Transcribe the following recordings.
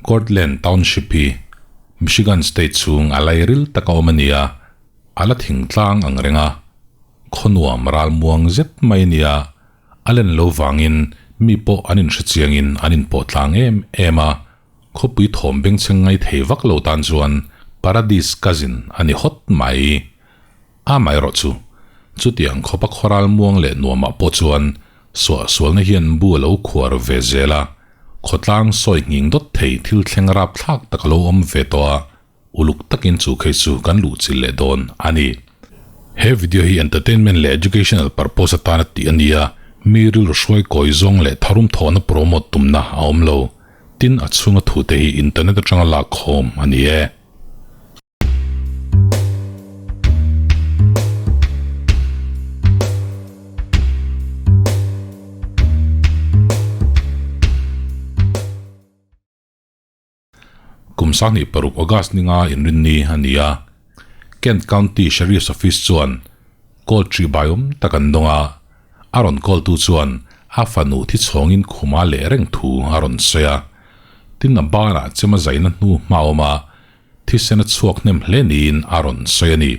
Cortland Township hi Michigan state chhung a lairil taka awm a ni a, a la thingtlang ang reng a, khawnuam ral muang zet mai a ni a, a len lo vangin mi pawh an inhrechiangin an inpawh tlang em em a, khawpui thawm bengchheng ngai thei vak lo tan chuan paradis cousin a ni hawt mai. Amaherawhchu, chutiang khawpa khawral muang leh nuamah pawh chuan suahsualna hian bu a lo khuar ve zel a, khawtlang sawi nghing dawt thei thil thleng rapthlak tak a lo awm ve tawh a, uluk takin chu khei chu kan luh chilh leh dawn a ni. He video hi entertainment leh educational purpose atana tih a ni a, mi rilru hruai kawi zawng leh tharum thawhna promote tumna a awm lo. Tin, a chhunga thute hi internet atanga lak khawm a ni e. Kum 26 August ninga inrinni a ni a, Kent County Sheriff's Office chuan call tri bai awm tak an dawng a, a rawn call tu chuan a fanu thi chhawngin khuma leh reng thu a rawn sawi a. Tin a banah chema zaina hnu hma awm a, Thisen a chhuak hnem hle niin a rawn sawi a ni.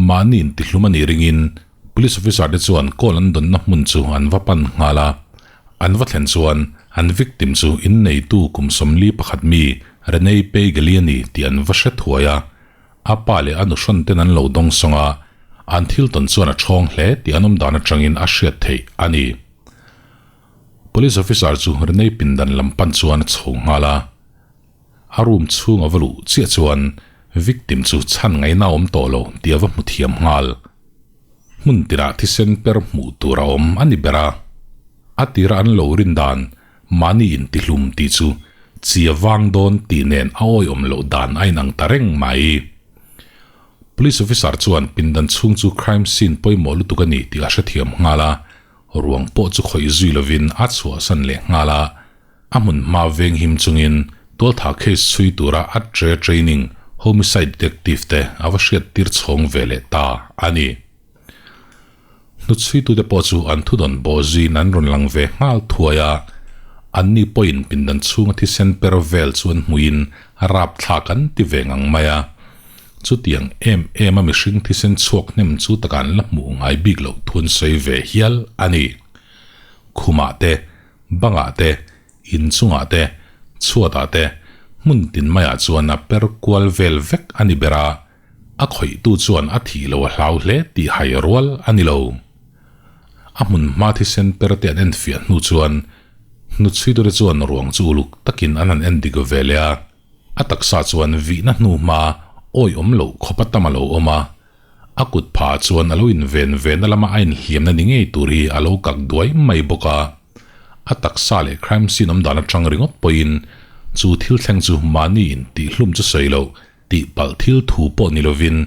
Mahni intihlum a nih ringin Police officer te chuan call an dawnna hmun chu an va pan nghal a. An va thlen chuan an victim chu inneitu kum 41 mi Renee Peigali a ni tih an va hre thuai a. A pa leh a nuhrawn ten an lo dawng sawng a, an thil tawn chuan a ṭhawng hle tih an awm dan aṭangin a hriat theih a ni. Police officer chu Renee pindan lam pan chuan a chho nghal a. A room chhung a va luh chiah chuan victim chu chhan ngaihna a awm tawh lo tih a va hmu thiam nghal. Hmun tinah thisen per hmuh tur a awm a ni ber a. A tira an lo rin dan mahni intihlum tih chu chi a vang dawn tih nen a awihawm loh dan a inang ta reng mai. Police officer chuan pindan chhung chu crime scene pawimawh lutuk a ni tih a hrethiam nghal a, ruang pawh chu khawih zui lovin a chhuahsan leh nghal a. A hmun hma veng him chungin tualtha case chhui tura a tre training homicide detective te a va hriat tir chhawng ve leh ta a ni. Hnutchhuitute pawh chu an thudawn bawh zuiin an rawn lang ve nghal thuai a, anni pawhin pindan chhunga thisen per vel chu an hmuhin rapthlak an ti ve ngang mai a. Chutiang em em a mihring thisen chhuak hnem chu taka an la hmuh ngai bik loh thu an sawi ve hial a ni. Khumah te Bangah te, inchungah te, chhuatah te, hmun tin maiah chuan a per kual vel vek a ni ber a, a khawihtu chuan a thih lo a hlau hle tih hai rual a ni lo. A hmun hma thisen per te an enfiah hnu chuan hnutchhuitute chuan ruang chu uluk takin an han endik ve leh a, a taksa chuan vihna hnu hma awihawm loh khawpa tam a lo awm a, A kut phah chuan a lo inven vena lama a inhliamna ni ngei tur hi a lo kak duai mai bawk a. A taksa leh crime scene awm dan atang ringawt pawhin chu thil thleng chu mahni in tihhlum chu sawi loh tihpalh thil thu pawh ni lovin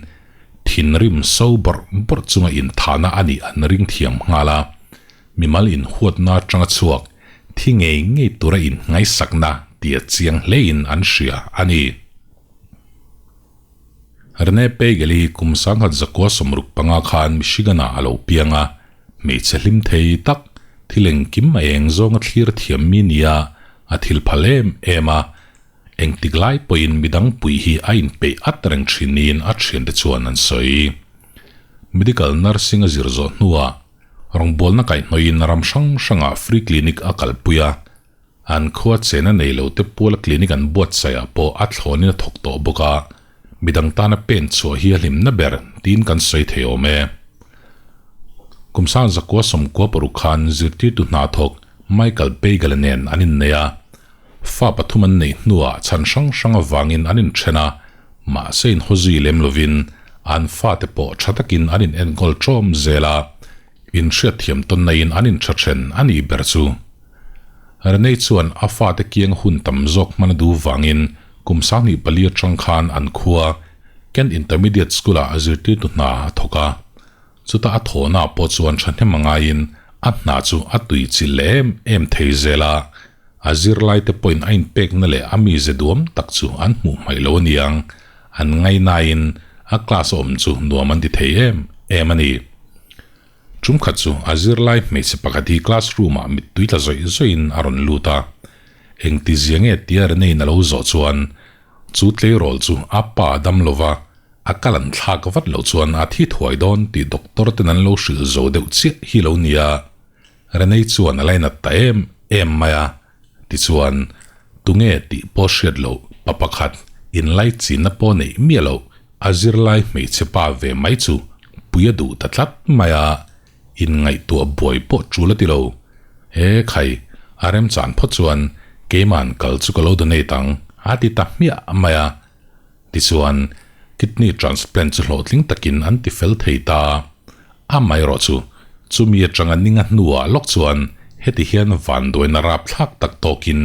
thinrim so bawrh bawrh chunga inthahna a nih an ring thiam nghal a. Mimal inhuatna atanga chhuak thi ngei ngei tura inngaisakna tia chiang hlein an hria a ni. Rene Pagel hi kum 1965 khan Michigan-ah a lo piang a, hmeichhe hlim thei tak, thil engkim a eng zawnga thlir thiam mi nia a thil phal em em a, engtik lai pawhin midang pui hi a inpeih at reng thin niin a thiante chuan an sawi. Medical nursing a zir zawh hnuah rawngbawlna kaihhnawhin ram hrang hrangah free clinic a kalpui a, An khua chena nei lo te puala clinic an buatsaih ah pawh a thlawnin a thawk tawh bawk a, midang tana pen chhuah hi a hlimna ber tiin kan sawi thei awm e. Kum 1996 khan zirtirtu hna thawk Michael Beigel nen an innei a, fa pathum an neih hnuah chhan hrang hrang avangin an inthen a, mahse inhawzui lem lovin an fate pawh tha takin an inenkawl ṭawm zel a, inhriatthiam tawn naiin an intha then a nih ber chu. Renee chuan a fate kiang hun tam zawk hman a duh vangin kum 24 atang khan an khua Kent Intermediate School-ah zirtirtu hna a thawk a. Chuta a thawhna pawh chuan thahnem a ngaiin a hna chu a tui chilh leh em em thei zel a. A zirlaite pawhin a inpekna leh a mize duam tak chu an hmuh hmaih lo aniang, an ngaihnain a class a awm chu nuam an ti thei em em a ni. Tum khat chu a zirlai hmeichhe pakhat hi classroom ah mittui tla zawih zawih in a rawn lut a. Engtizia nge tia Renei'n a lo zawh chuan chu tleirawl chu a pa a dam lo va, a kal an thlak vat loh chuan a thi thuai dawn tih doctor ten an lo hrilh zo deuh chiah hi lo nia. Renei chuan a lainat ta em em mai a, tichuan tunge tih pawh hriat loh pa pakhat inlaichinna pawh neih miah loh a zirlai hmeichhe pa ve mai chu pui a duh ta tlat mai a. Inngaihtuah buai pawh tul a ti lo. He khai, a remchan phawt chuan keima'n kal chu ka lo donate ang, a ti ta hmiah mai a. Tichuan, kidney transplant chu hlawhtling takin an ti fel thei ta. Amaherawh chu, chumi atanga ninga hnuah lawk chuan heti hian vanduaina rapthlak tak tawkin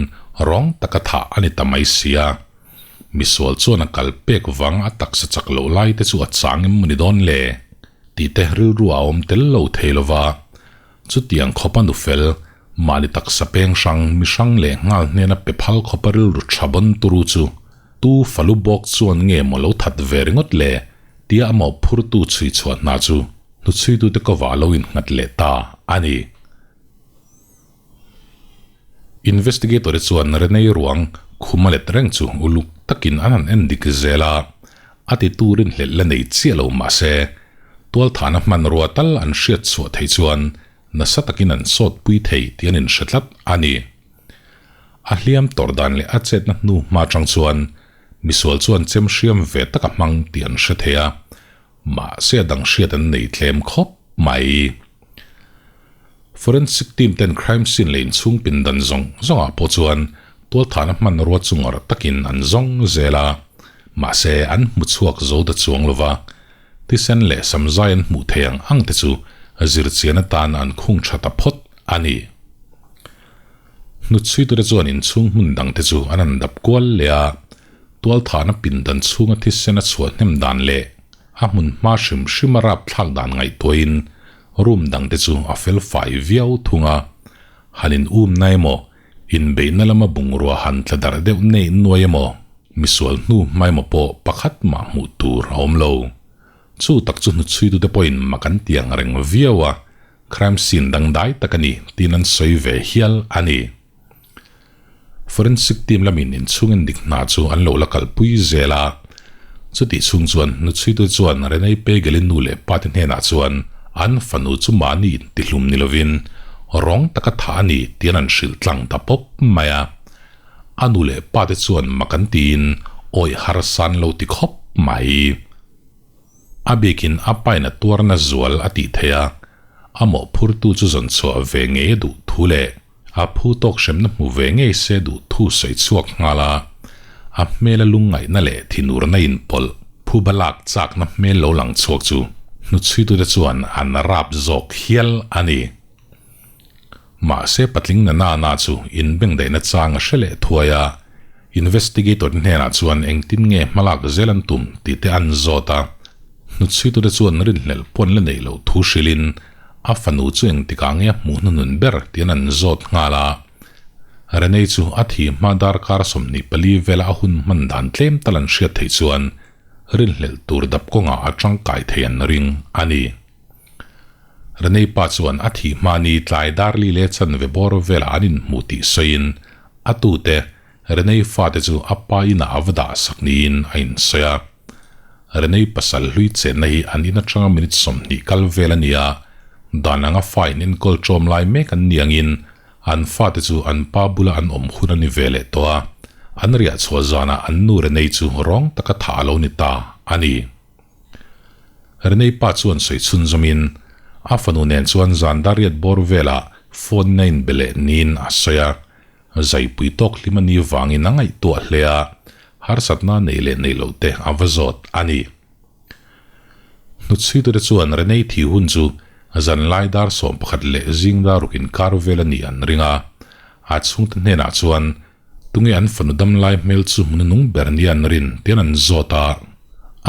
rawng taka thah a ni ta mai si a. Misual chuan a kal pek vang a taksa chak loh lai te chu a chang em maw ni dawn le? Tih te rilru a awm tel lo thei lo va. Chutiang khawpa nu fel, mahni taksa peng hrang, mi hrang leh nghal hnena pe phal khawpa rilru tha bawn turu chu tu falu bawk chuan nge maw lo that ve ringawt le? Tia a mawhphurtu chhui chhuah hna chu hnuchhuitute kovah a lo innghat leh ta a ni. Investigator-te chuan Renei ruang khum a let reng chu uluk takin an han en dik zel a, a ti turin hlelh la nei chiah lo mah se, tualthahna hmanrua tal an hriat chhuah theih chuan nasa takin an sawtpui thei tih an inhre tlat a ni. A hliam tawrh dan leh a chetna hnu hma atang chuan misual chuan chem hriam ve tak a hmang tih an hre thei a, Mahse a dang hriat an nei tlem khawp mai. Forensic team ten crime scene leh inchhung pindan zawng zawngah pawh chuan tualthahna hmanrua chu ngawrh takin an zawng zel a, mahse an hmu chhuak zo ta chuang lova, thisen leh samzai an hmuh thei ang ang te chu zirchian atan an khung tha ta phawt a ni. Hnutchhuitute chuan inchhung hmun dangte chu an han dap kual leh a, Tualthahna pindan chhunga thisen a chhuah hnem dan leh a hmun hma hrim hrim a rapthlak dan ngaihtuahin room dangte chu a fel fai viau thung a. Han in um na emaw, inbeihna lama bungrua han tla darh deuh neih nuai emaw, misual hnu hma emaw pawh pakhat mah hmuh tur a awm lo. Chu tak chu hnuchhuitute pawhin mak an ti ang reng viau a, crime scene dangdai tak a ni tiin an sawi ve hial a ni. Forensic team lamin inchhung endik hna chu an lo la kalpui zel a. Chutih chhung chuan hnuchhuitu chuan Renei Pegel-i nu leh pate hnenah chuan an fanu chu mahni intihlum ni lovin rawng taka thah a ni tih an hrilh tlang ta pawp mai a. A nu leh pate chuan mak an tiin awih harsa an lo ti khawp mai. A bikin a pain a tuarna zual a tih theih a, a mawhphurtu chu zawn chhuah ve ngei a duh thu leh A phu tawk hremna hmu ve ngei se duh thu sawi chhuak nghal a, a hmela lungngaihna leh thinurna inpawlh phu balak chakna hmel lo lang chhuak chu hnuchhuitute chuan an rap zawk hial a ni. Mahse patling na na na chu inbengdaihna chang a hre leh thuai a, investigator te hnenah chuan engtin nge hmalak zel an tum tih te an zawt a, hnuchhuitute chuan rinhlelh pawn la neih loh thu hrilhin A fanu chu engtikah nge a hmuh hnuhnun ber tiin an zawt nghal a. Renee chu a thi hma darkar 24 vela a hun hman dan tlem tal an hriat theih chuan rinhlelh tur dap kawngah a tangkai thei an ring a ni. Renee pa chuan a thih hma ni tlai darli leh chanve bawr velah an inhmuh tih sawiin a tute Renee fate chu a pa inah a va dah sak niin a insawi a. Renei pasal hlui chenna hi an in atanga minute 20 kal vel a ni a, dan anga fa in enkawl ṭawm lai mek an ni angin an fate chu an pa bula an awm hun a ni ve leh tawh a, an riah chhuah zanah an nu Renei chu rawng taka thah a lo ni ta a ni. Renei pa chuan sawi chhunzawmin a fanu nen chuan zan dariat bawr velah phone in a inbe leh niin a sawi a, Zaipui tawk hlim a ni vangin a ngaihtuah hle a, harsatna neih leh neih loh te a va zawt a ni. Hnuchhuitute chuan Renei thi hun chu zanlai dar 11 leh zing dar ruk inkar vel a nih an ring a, a chhungte hnenah chuan tunge an fanu damlai hmel chu hmun nung ber nia an rin tian an zawt a.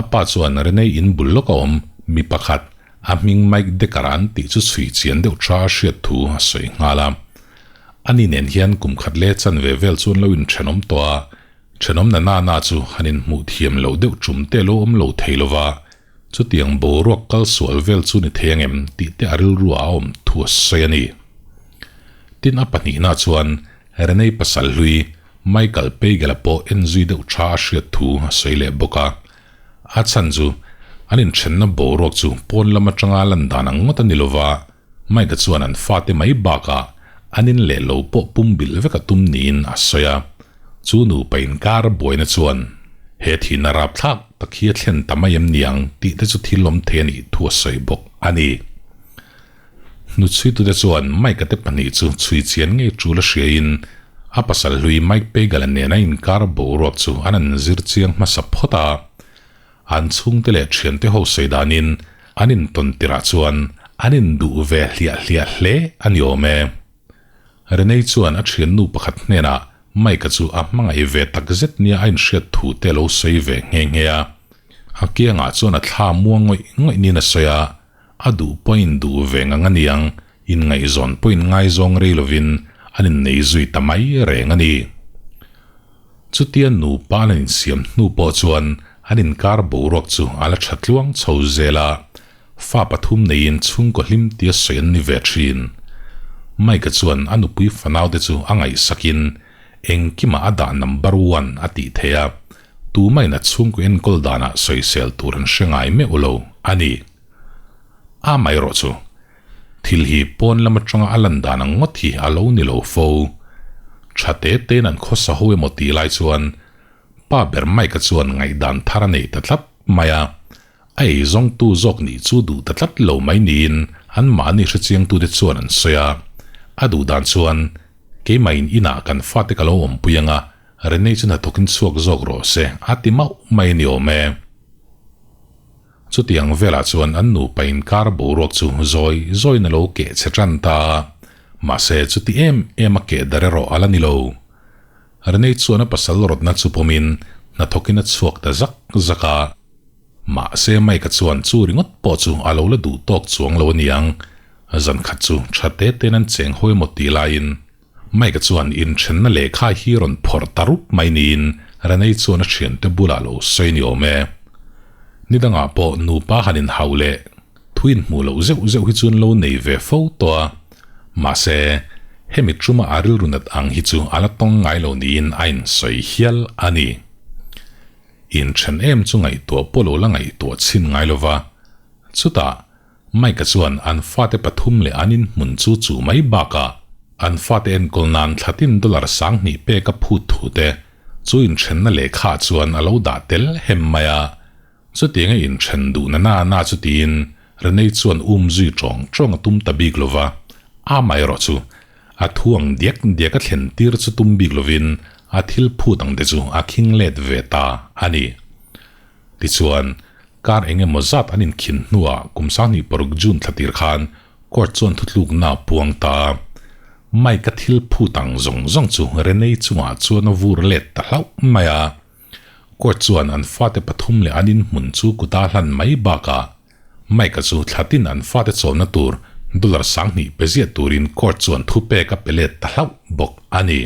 A pa chuan Renei in bul lawk a awm mi pakhat a hming Mike Decker an tih chu chhui chian deuh tha a hriat thu a sawi nghal a. Ani nen hian kum khat leh chanve vel chuan lo inthenawm tawh a, thenawm na na na chu han inhmuh thiam loh deuh tum te lo awm lo thei lo va, chutiang boruak kal sual vel chu ni thei angem tih te a rilru ah a awm thu a sawi a ni. Tin a pahnihna chuan Renei pasal hlui. Michael Pagel-a pawh en zui deuh tha a hriat thu a sawi leh bawk a. A chhan chu an inthenna boruak chu pawn lam atanga lan dan ang ngawt a ni lova, Mike-a chuan an fate mai bakah an in leh lo pawh pum bilh vek a tum niin a sawi a. Chu nupa inkar buaina chuan he thihna rapthlak tak hi a thlen ta mai em niang tih te chu thil awm thei a nih thu a sawi bawk a ni. Hnuchhuitute chuan Mike-a te pahnih chu chhui chian ngei tul a hriain a pasal hlui Mike Pagel-a nena inkar boruak chu an an zir chiang hmasa phawt a. An chhungte leh thiante ho sawi danin an intawn tirah chuan an induh ve hliah hliah hle a ni awm e. Renee chuan a thiannu pakhat hnenah Mike-a chu a hmangaih ve tak zet nia a inhriat thu te lo sawi ve nghe nghe a. A kiangah chuan a thla muang ngawih ngawih niin a sawi a, a duh pawhin duh ve ngang a niang, inngaihzawn pawhin ngaizawng rei lovin an innei zui ta mai reng a ni. Chutia nupa an insiam hnu pawh chuan an inkar boruak chu a la tha tluang chho zel a, fa pathum neiin chhungkaw hlim tia sawi an ni ve thin. Mike-a chuan a nupui fanaute chu a ngaihsakin engkimah a dah number one a tih theih a, Tumain a chhungkaw enkawl danah sawisel tur an hre ngai meuh lo a ni. A amaherawh chu, thil hi pawn lam atanga a lan dan ang ngawt hi a lo ni lo fo. Tha te tein an khawsa ho emaw tih lai chuan pa ber Mike-a chuan ngaihdan thar a nei ta tlat mai a. A eizawngtu zawk nih chu duh ta tlat lo mai niin anmahni hrechiangtute chuan an sawi a. A duh dan chuan, Keimahin inah kan fate ka lo awmpui anga, Renee chu hnathawkin chhuak zawk rawh se a ti mauh mai a ni awm e. Chutiang velah chuan an nupa inkar boruak chu zawi zawiin a lo keh chhe tan ta a, mahse chuti em em a keh dar erawh a la ni lo. Renee chuan a pasal rawtna chu pawmin hnathawkin a chhuak ta zak zak a. Mahse Mike-a chuan chu ringawt pawh chu a lo la duh tawk chuang lo a niang, zan khat chu tha te tein an cheng hawi emaw tih laiin Mike-a chuan inthenna lehkha hi rawn phawrh ta rup mai niin Renee chuan a thiante bulah lo sawi ni awm e. Ni dangah pawh nupa han inhauh leh thu inhmuh loh zeuh zeuh hi chuan lo nei ve fo tawh a. Mahse, hemi tuma a rilru nat ang hi chu a la tawng ngai lo niin a insawi hial a ni. Inthen em chu ngaihtuah pawh lo la ngaihtuah chhin ngai lova. Chutah, Mike-a chuan an fate pathum leh an inhmun chu chu mai bakah an fate enkawl nan thlatin dollar 2000 pek a phut thu te chu inthenna lehkha chuan a lo dah tel hem mai a. Chutianga inthen duhna na na chu tiin Renee chuan um zui tawng tawng a tum ta bik lova, amaherawh chu a thu ang diak diak a thlen tir chu tum bik lovin a thil phut ang te chu a khing let ve ta a ni. Tichuan, kar eng emaw zat an inkhin hnuah kum 26 June thla tir khan court chuan thutlukna a puang ta a. Mike-a thil phut ang zawng zawng chu Renee chungah chuan a vur let ta hlauh mai a. Court chuan an fate pathum leh an inhmun chu kuta hlan mai bakah Mike-a chu thlatin an fate chawlna tur dollar 2000 pe ziah turin court chuan thupek a pe let ta hlauh bawk a ni.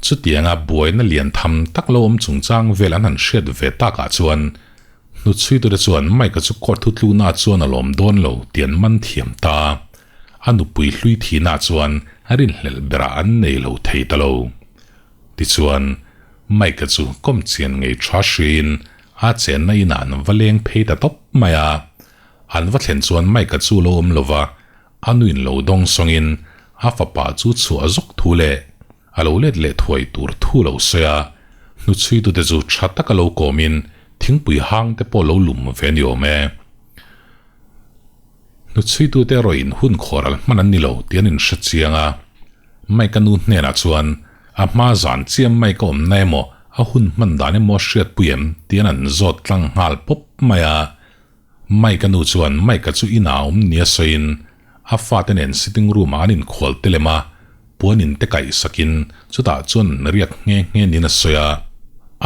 Chutianga buaina lian tham tak lo awm chungchang vel an han hriat ve takah chuan hnuchhuitute chuan Mike-a chu court thutlukna chuan a lawm dawn lo tih an man thiam ta. A nupui hlui thihna chuan a rinhlelh berah an nei lo thei ta lo. Tichuan, Mike-a chu kawm chian ngei tha hriin a chenna inah an va leng phei ta tawp mai a. An va thlen chuan Mike-a chu lo awm lova, A nuin lo dawng sawngin a fapa chu chhuah zawk thu leh a lo let leh thuai tur thu lo sawi a, hnuchhuitute chu tha taka lo kawmin thingpui hang te pawh lo lum ve ni awm e. Hnuchhuitute erawhin hun khawral hman an ni lo tih an inhre chiang a, Mike-a nu hnenah chuan a hma zan chiam Mike-a awmna emaw a hun hman dan emaw a hriatpui em tih an an zawt tlang nghal pawp mai a. Mike-a nu chuan Mike-a chu inah a awm nia sawiin a fate nen sitting room-ah an inkhual te lem a, puan in te kaih sakin chutah chuan an riak nghe nghe niin a sawi a.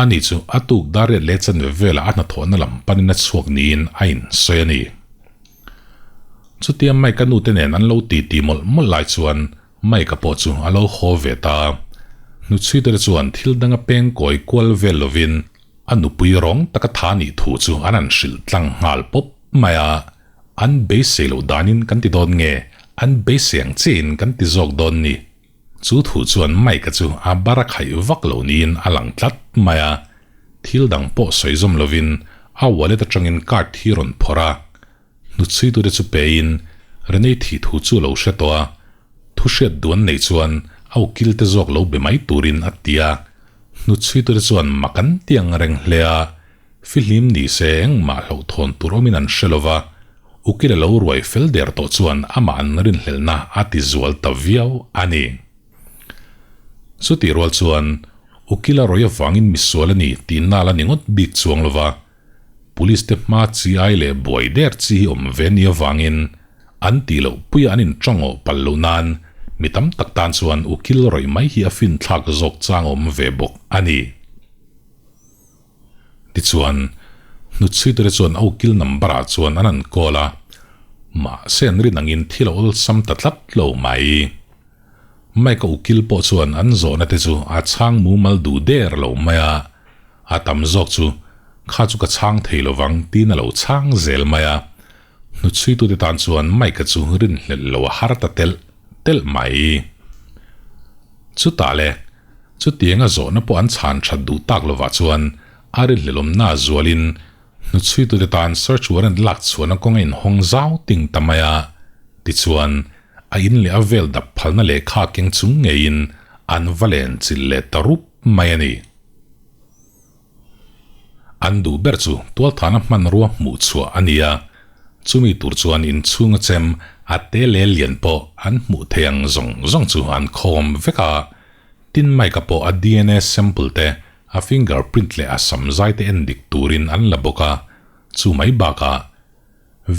Ani chu a tuk dar riat leh chanve velah a hnathawhna lam panin a chhuak niin a insawi a ni. Chutia Mike-a nu te nen an lo titi mawlh mawlh lai chuan Mike-a pawh chu a lo haw ve ta. Hnuchhuite te chuan thil danga peng kawi kual vel lovin A nupui rawng taka tha nih thu chu an han hrilh tlang nghal pawp mai a, an beisei loh danin kan ti dawn nge, an beisei ang chiahin kan ti zawk dawn ni. Chu thu chuan Mike-a chu a bar a khaih vak lo niin a lang tlat mai a, thil dang pawh sawi zawm lovin a wallet atangin card hi rawn phawrh a, Hnuchhuitute chu pein Renee thih thu chu a lo hre tawh a, thu hriat duan nei chuan a ukilte zawk lo be mai turin a ti a. Hnuchhuitute chuan mak an ti ang reng hle a, fihlim ni se engmah hlauhthawn tur awmin an hre lo va, ukil a lo ruai fel der tawh chuan amah an rinhlelhna a ti zual ta viau a ni. Chutih rual chuan ukil a rawih avangin misual a ni tih nal a ni ngawt bik chuang lo va, Police te hma chi ai leh buai der chi hi awm ve ni avangin an tih loh puia an intawngawh palh loh nan mi tam tak tan chuan ukil rawih mai hi a finthlak zawk chang awm ve bawk a ni. Tichuan, hnutchhuitute chuan a ukil number ah chuan an han call a, mahse an rin angin thil a awlsam ta tlat lo mai. Mike-a ukil pawh chuan an zawhna te chu a chhang mumal duh der lo mai a, A tam zawk chu, Kha chu ka chhang thei lo vang tiin a lo chhang zel mai a. Hnuchhuitute tan chuan Mike-a chu rinhlelh lo a har ta telh telh mai. Chutah le, chutianga zawhna pawh an chhan that duh tak lovah chuan a rinhlelhawmna zualin hnuchhuitute tan search warrant lak chhuahna kawng a inhawng zau ting ta mai a. Tichuan, a in leh a vel dap phalna lehkha keng chung ngeiin an va len chilh leh ta rup mai a ni. An duh ber chu tualthana hmanrua hmuh chhuah a ni a, chumi tur chuan inchhunga chem a te leh lian pawh an hmuh thei ang zawng zawng chu an khawm vek a. Tin Mike-a pawh a dna sample te, a finger print leh a samzai te en dik turin an la bawk a, chu mai bakah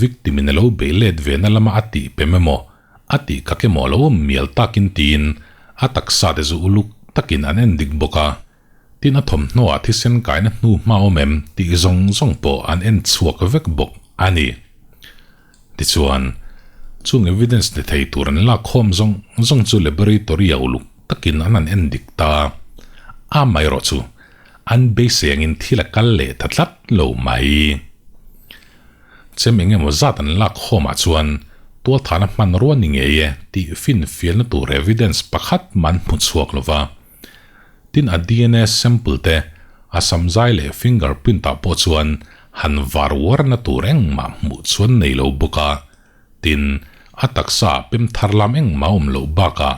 victim in a lo bei let ve na lama a tih pem emaw, a tih kak emaw a lo awm mial takin tiin a taksa te chu uluk takin an en dik bawk a. Tin a thawmhnaw ah thisen kaina hnu hma awm em tih zawng zawng pawh an en chhuak vek bawk a ni. Tichuan, chung evidence ni thei tur an lak khawm zawng zawng chu laboratory ah uluk takin an han en dik ta a amaherawh chu an beisei angin thil a kal leh ta tlat lo mai. Chem eng emaw zat an lak khawmah chuan tualthana hmanrua ni ngei e tih finfialna tur evidence pakhat man hmu chhuak lo va. Tin a dna sample te a samzai leh fingerprint ah pawh chuan han var uarna tur engmah hmuh chuan nei lo bawk a. Tin, a taksa ah pem thar lam engmah awm loh bakah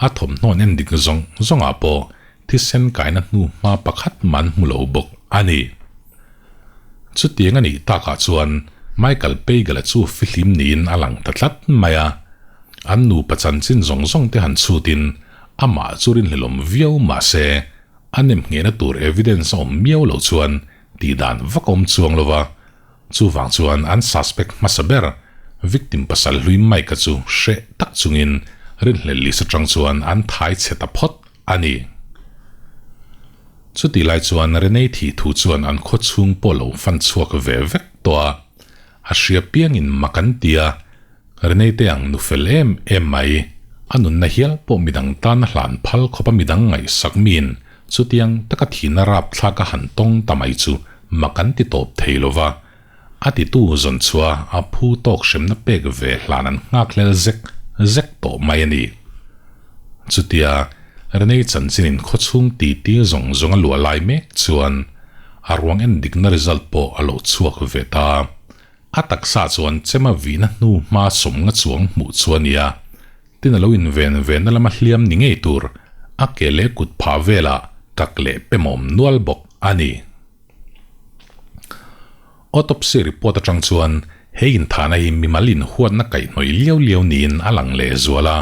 a thawmhnaw an endik zawng zawng ah pawh thisen kaina hnu hma pakhat man hmu lo bawk a ni. Chutiang a nih takah chuan Michael Pagel-a chu fihlim niin a lang ta tlat mai a. An nupa chanchin zawng zawng te han chhutin amah chu rinhlelawm viau mah se a nem nghehna tur evidence a awm miau loh chuan tihdan vak a awm chuang lo va. Chuvang chuan an suspect hmasa ber victim pasal hlui Mike-a chu hreh tak chungin rinhlelh list atang chuan an thai chhe ta phawt a ni. Chutih lai chuan Renee thih thu chuan an khaw chhung pawh lo fan chhuak ve vek tawh a, a hria piangin mak an ti a, Renee te ang nu fel em em mai, a nunna hial pawh midang tan a hlan phal khawp a midang ngaihsak miin chutiang taka thihna rapthlak a han tawng ta mai chu mak an ti tawp thei lo va, a titu zawn chhuah a phu tawk hremna pek ve hlan an nghakhlel zek zek tawh mai a ni. Chutia Renee chanchinin khawchhung titi zawng zawng a luah lai mek chuan a ruang en dikna result pawh a lo chhuak ve ta. A taksa chuan chema vihna hnu hma sawmnga chuang hmuh chu a ni a, tin a lo inven venna lama hliam ni ngei tur a ke leh kut phah velah kak leh pemawm nual bawk a ni. Autopsy report atang chuan he inthahna hi mimal inhuatna kaihhnawih liau liau niin a lang leh zual a.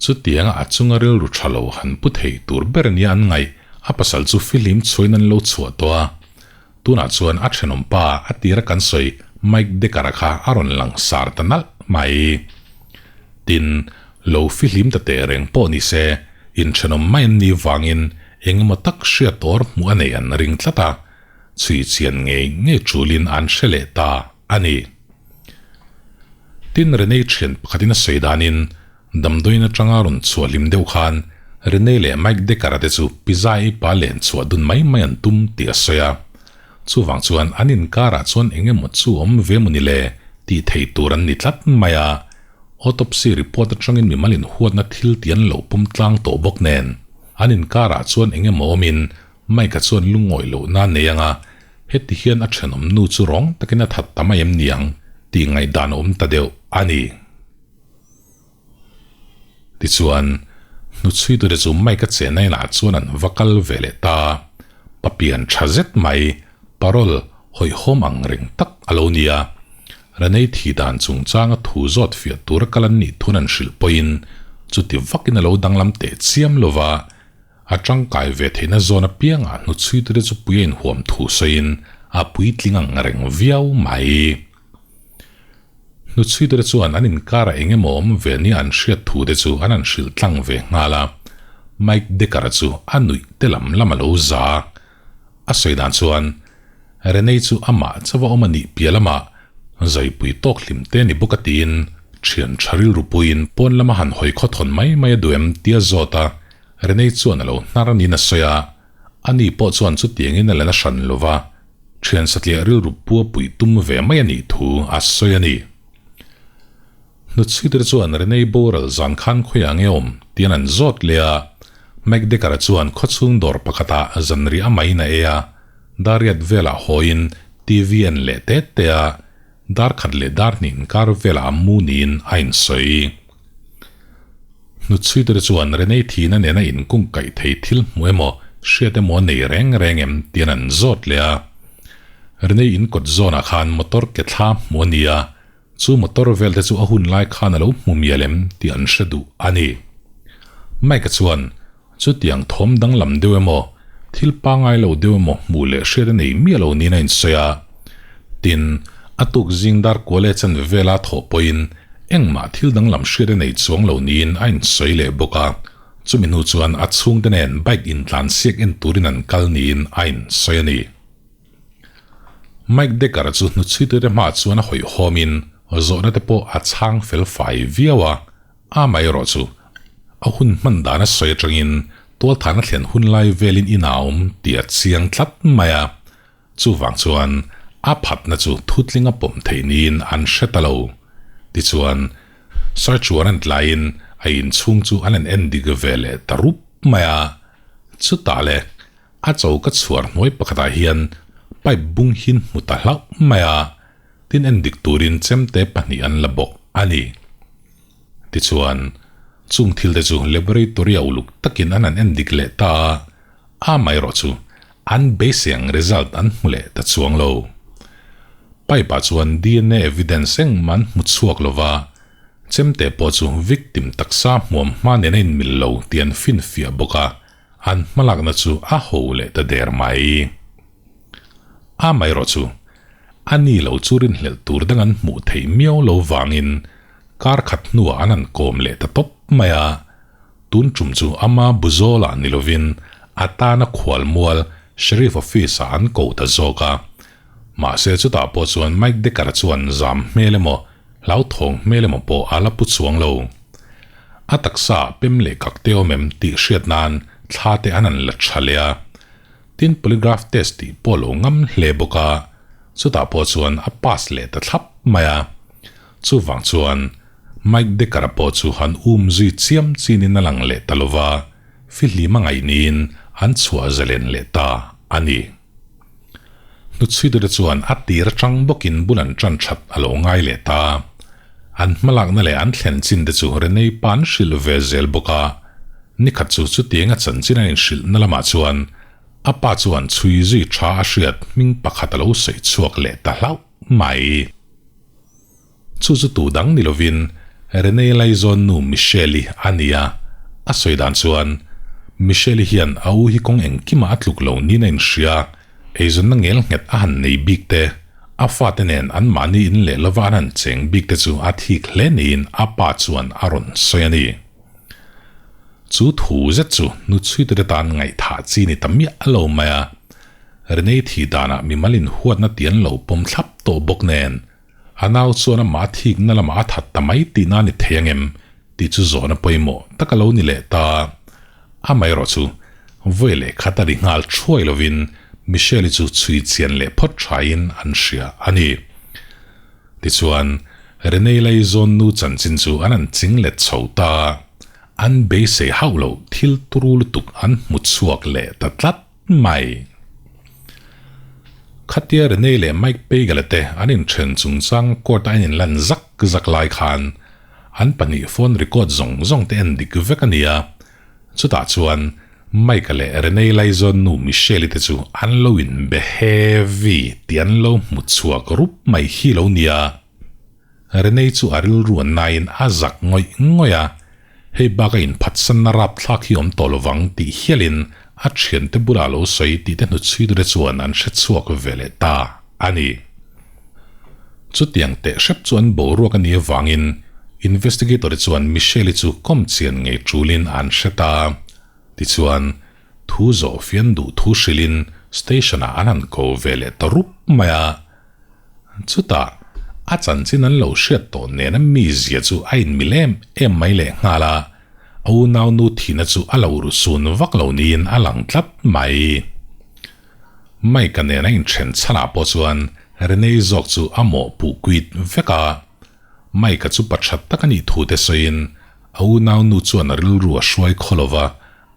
Chutianga a chunga rilru tha lo han pu thei tur ber nia an ngaih a pasal chu fihlim chhuain an lo chhuah tawh a. Tunah chuan a thenawm pa a tira kan sawi Mike Decker-a kha a rawn lang sar ta nalh mai. Tin, lo fihlim ta teh reng pawh ni se, inthenawm mai an nih vangin eng emaw tak hriat awr hmuh a nei an ring tlat a, chhui chian ngei ngei tulin an hre leh ta a ni. Tin, Renee thian pakhatin a sawi danin damdawiin atanga rawn chhuah hlim deuh khan Renee leh Mike Decker-a te chu pizza ei pa len chhuah dun mai mai an tum tih a sawi a. Chuvang chuan an inkarah chuan eng emaw chu awm ve maw ni le tih thei tur an ni tlat mai a. Autopsy report atangin mimal inhuatna thil tih an lo pawm tlang tawh bawk nen, an inkarah chuan eng emaw awmin Mike-a chuan lungawi lohna a nei anga heti hian a thenawm nu chu rawng takin a that ta mai em niang tih ngaihdan a awm ta deuh a ni. Tichuan, hnuchhuitute chu Mike-a chenna inah chuan an va kal ve leh ta. Papian tha zet mai, parole hawihhawm ang reng tak a lo ni a. Renei thi dan chungchanga thu zawt fiah tura kal an nih thun an hrilh pawhin chuti vakin a lo danglam teh chiam lo va, a tangkai ve theihna zawn apiangah hnuchhuitute chu pui a inhuam thu sawiin a puitling ang reng viau mai. Hnuchhuitute chuan an inkarah eng emaw awm ve nia an hriat thu te chu an han hrilh tlang ve nghal a, Mike Decker-a chu a nuih te lam lam a lo za a. A sawi dan chuan, Renee chu amah chauha awm a nih piah lamah zaipui tawk hlim te ni bawk a tiin thian tha rilru puiin pawn lama han hawi khawthawn mai mai a duh em tia zawt a, Renee chuan a lo hnar niin a sawi a, ani pawh chuan chutiangin a la na hran lo va. Thian satliah rilru pua puih tum ve mai a nih thu a sawi a ni. Hnuchhuitere chuan Renei boral zan khan khawiah nge awm tian an zawt leh a, McDecker-a chuan khawchhung dawr pakhatah zanriah a maiin a ei a, dariat velah hawiin TV en leh te te a, dar khat leh dar hnih inkar velah a mu niin a insawi. Hnuchhuitere chuan Renei thihna nena inkung kaih thei thil hmu emaw, hriat emaw a nei reng reng em tian an zawt leh a. Renei in kawt zawnah khan motor ke thla hmu a ni a, chu motor vel te chu a hun lai khan a lo hmu mial em tih an hre duh a ni. Mike-a chuan chutiang thawm danglam deuh emaw, thil pangngai lo deuh emaw hmuh leh hriat a nei miah lo niin a insawi a. Tin, a tuk zing dar kual e chanve vela thawh pawhin engmah thil danglam hriat a nei chuang lo niin a insawi leh bawk a. Chumi hnu chuan a chhungte nen bike intlansiak en turin an kal niin a insawi a ni. Mike Decker chu hnuchhuitute hmaah chuan a hawihhawmin zawhna te pawh a chhang fel fai viau a. Amaherawh chu, a hun hman dan a sawi atangin tualthahna thlen hun lai velin in a awm tih a chiang tlat mai a. Chuvang chuan a phatna chu thutling a pawm theih niin an hre ta lo. Tichuan, search warrant laiin a inchhung chu an han en dik ve leh ta rup mai a. Chutah le, a choka chhuar hnuai pakhatah hian pipe bung hin hmu ta hlauh mai a. Tin en dik turin chemte pahnih an la bawk a ni. Tichuan, chung thilte chu laboratory-a uluk takin an han en dik leh ta a, amaherawh chu an beisei ang result an hmu leh ta chuang lo. Pipe-ah chuan DNA evidence engmah an hmu chhuak lo va, chemte pawh chu victim taksa hmuam hma nen a inmil lo tih an finfiah bawk a, an hmalakna chu a ho leh ta der mai. Amaherawh chu, a ni lo chu rinhlelh tur dang an hmuh theih miau lo vangin kar khat hnuah an han kawm leh ta tawp mai a. Tun tum chu ama Buzawlah ni lovin a tana khualmual Sheriff Office-ah an ko ta zawk a. Mahse chutah pawh chuan Mike Decker-a chuan zam hmel emaw hlauthawng hmel emaw pawh a la pu chuang lo. A taksa ah pem leh kak te awm em tih hriat nan thla te an han la tha leh a. Tin polygraph test tih pawh a lo ngam hle bawk a, chutah pawh chuan a pass leh ta thlap mai a. Chuvang chuan Mike Decker-a pawh chu han um zui chiam chinin a lang leh ta lo va, fihlim a ngaih niin an chhuah zalen leh ta a ni. Hnuchhuitute chuan a tir atang bawkin bul an tan that a lo ngai leh ta. An hmalakna leh an thlen chin te chu Renei pa an hrilh ve zel bawk a. Nikhat chu chutiang a chanchin a inhrilhna lamah chuan a pa chuan chhui zui tha a hriat hming pakhat a lo sawi chhuak leh ta hlauh mai. Chu chu tu dang ni lovin Renee Laizawn nu Michelle-i a ni a, a sawi dan chuan Michelle-i hian a u hi kawng engkimah a tluk lo niin a inhria, eizawnna ngel nghet a han nei bik te, a fate nen anmahni in leh lova an han cheng bik te chu a thik hle niin a pa chuan a rawn sawi a ni. Chu thu zet chu hnuchhuitute tan ngaihthah chi ni ta miah lo mai a, Renee thih danah mimal inhuatna ti an lo pawm thlap tawh bawk nen, A nau chuan amah a thikna lamah a that ta mai tihna a ni thei angem tih chu zawhna pawimawh tak a lo ni leh ta. Amaherawh chu vawi leh khat a ri nghal thuai lovin Michelle-i chu chhui chian leh phawt thain an hria a ni. Tichuan, Renei laizawn nu chanchin chu an han ching let chho ta. An beisei hauh loh thil turu lutuk an hmu chhuak leh ta tlat mai. Khatia Renei leh Mike Pagel-a te an inthen chungchang court-a an inlan zak zak lai khan an pahnih phone record zawng zawng te en dik vek a ni a. Chutah chuan Mike-a leh Renei laizawn nu Michelle-i te chu an lo inbe heavy tih an lo hmu chhuak rup mai hi lo nia. Renei chu a rilru an naiin a zak ngawih ngawih a, hei bak a inphatsanna rapthlak hi awm tawh lovang tih hialin a thiante bulah lo sawi tih te hnuchhuitute chuan an hre chhuak ve leh ta a ni. Chutiang teh hrep chu an boruak a nih avangin investigator-te chuan Michelle-i chu kawm chian ngei tulin an hre ta. Tichuan, thu zawh fian duh thu hrilhin station-ah an han ko ve leh ta rup mai a. Chutah, a chanchin an lo hriat tawh nena mizia chu a inmil em em mai leh nghal a, a unaunu thihna chu a lo ru sun vak lo niin a lang tlat mai. Mike-a nena inthen chhanah pawh chuan Renee zawk chu a mawhpuh kuit vek a, Mike-a chu pa that tak a nih thu te sawiin a unaunu chuan a rilru a hruai khaw lo va,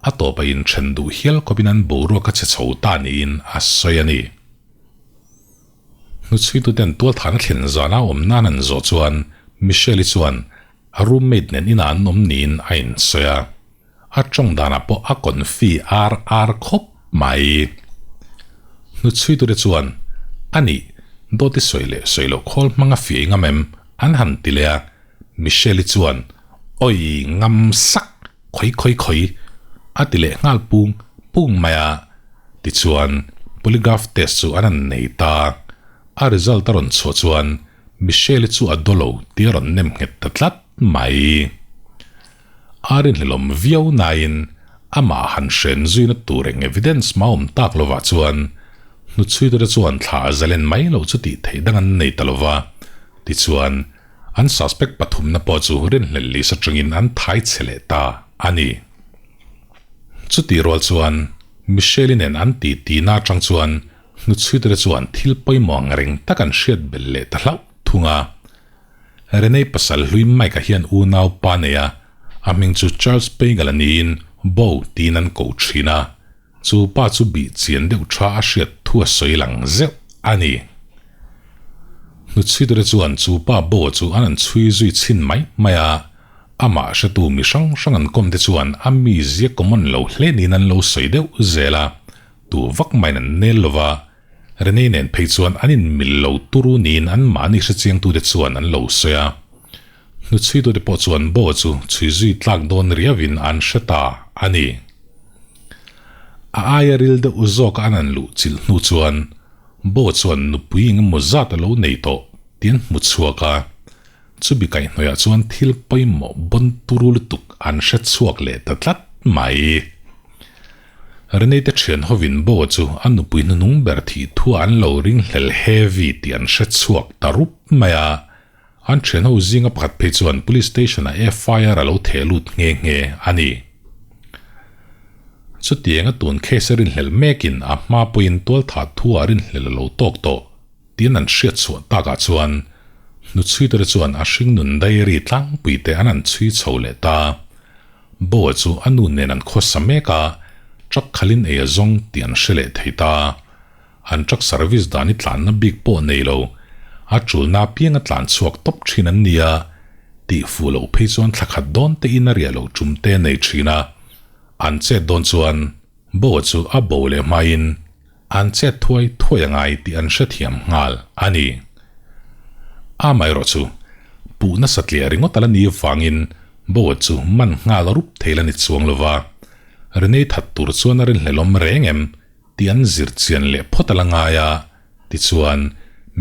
a tawp a inthen duh hial khawpin an boruak a chhe chho ta niin a sawi a ni. Hnuchhuituten tualthahna thlen zana awm nan an zawh chuan Michelle-i chuan a roommate nen inah an awm niin a insawi a. A tawng danah pawh a confi ar ar khawp mai. Hnuchhuitute chuan, A nih, dawt i sawi leh sawi loh khawl hmang a fiah i ngam em? an han ti leh a. Michelle-i chuan, Awi, ngam sak! Khawi khawi khawi! a ti leh nghal pung pung mai a. Tichuan, polygraph test chu an han nei ta. A result a rawn chhuah chuan Michelle-i chu a daw lo tih a rawn nem nghet ta tlat mai. A rinhlelawm viau nain amah han hren zuina tur eng evidence mah awm tak lovah chuan hnuchhuitute chuan thla a zalen mai loh chu tih theih dang an nei ta lova. Tichuan, an suspect pathumna pawh chu rinhlelh list atangin an thai chhe leh ta a ni. Chutih rual chuan Michelle-i nen an ti tihna atang chuan hnuchhuitute chuan thil pawimawh ang reng tak an hriat belh leh ta hlauh thung a. Renee pasal hlui Mike-a hian unau pa nei a, a hming chu Charles Pagel a niin Bo tiin an koh thin a. Chu pa chu bih chian deuh tha a hriat thu a sawi lang zeuh a ni. Hnuchhuitute chuan chu pa Bo-a chu an han chhui zui chhin mai mai a. Amah hretu mi hrang hrang an kawm te chuan a mizia common lo hle niin an lo sawi deuh zel a, tu vak maiin an nel lo va, Renee nen phei chuan an inmil lo turu niin anmahni hrechiangtute chuan an lo sawi a. Hnuchhuitute pawh chuan Bo chu chhui zui tlak dawn riauin an hre ta a ni. A aia ril deuh zawka an han luh chilh hnu chuan Bo chuan nupui engemaw zat a lo nei tawh tih an hmu chhuak a. Chumi kaihhnawihah chuan thil pawimawh bawn turu lutuk an hre chhuak leh ta tlat mai. Renee te thian hovin Bo chu a nupui hnuhnung ber thih thuah an lo ringhlel heavy tih an hre chhuak ta rup mai a. An thian ho zinga pakhat phei chuan Police Station-ah FIR a lo theh lut nghe nghe a ni. Chutianga tun case a rinhlel mekin a hma pawhin tualthah thuah rinhlel a lo tawk tawh. Tin an hriat chhuah takah chuan hnuchhuitute chuan a hringnun diary tlangpui te an han chhui chho leh ta. Boa chu a nu nen an khawsa mek a, truck khalin ei a zawng tih an hre leh thei ta. An truck service dan i tlanna bik pawh nei lo, a tulna apianga tlan chhuak tawp thin an nia, tih fuh loh phei chuan thla khat dawn te in a riah loh tum te a nei thin a. An chet dawn chuan Boa chu a bo leh hmain An chet thuai thuai a ngai tih an hrethiam nghal a ni. Amaherawh chu, puh nasa tliah ringawt a la ni vangin Boa chu man nghal rup thei la ni chuang lo va, Renee that tur chuan a rinhlelawm reng em tih an zir chian leh phawt a la ngai a, tichuan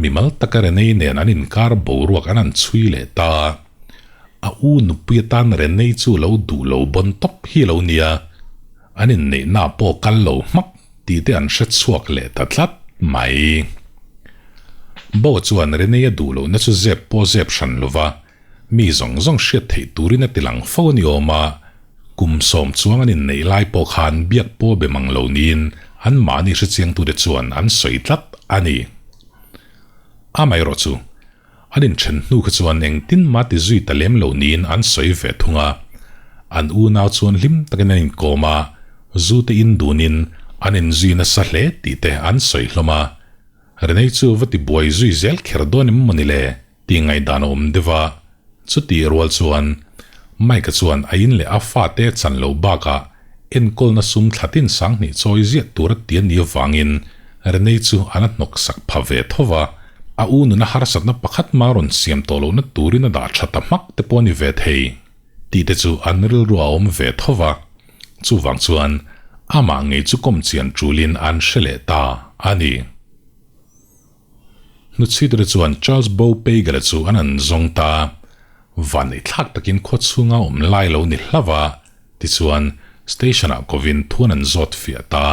mimal taka Renee nen an inkar boruak an han chhui leh ta. A u nupui atan Renee chu lo duh lo bawn tawp hi a lo nia. An inneihna pawh kal lo hmak tih te an hre chhuak leh ta tlat mai. Bo chuan Renee a duh lohna chu zep pawh zep hran lo va, mi zawng zawng hriat theih turin a ti lang fo a ni awm a, kum sawm chuang an inneih lai pawh khan biak pawh be mang lo niin anmahni hrechiangtute chuan an sawi tlat a ni. Amaherawhchu. An inthen hnu kha chuan engtin mah ti zui ta lem lo niin an sawi ve thung a. An unau chuan hlim takin an inkawm a, zu te in dunin an inzui nasa hle tih te an sawi hlawm a. Renei chu va ti buai zui zel kher dawn em mawni le tih ngaihdan a awm deuh a. Chutih rual chuan Mike-a chuan a in leh a fate chan lo bakah enkawlna sum thlatin sanghnih chawi ziah tur a ti a nih avangin Renei chu an a hnawk sak pha ve tho va, a u nuna harsatna pakhat mah rawn siam tawh lohna turin a dah tha ta hmak te pawh a ni ve thei tih te chu an rilru a awm ve tho va. Chuvang chuan amah ngei chu kawm chian tulin an hre leh ta a ni. Hnuchhuitere chuan Charles Bo Pagel-a chu an an zawng ta. Vanneih thlak takin khaw chhunga awm lai lo ni hlauh a, tichuan station-ah kovin thuan an zawt fiah ta.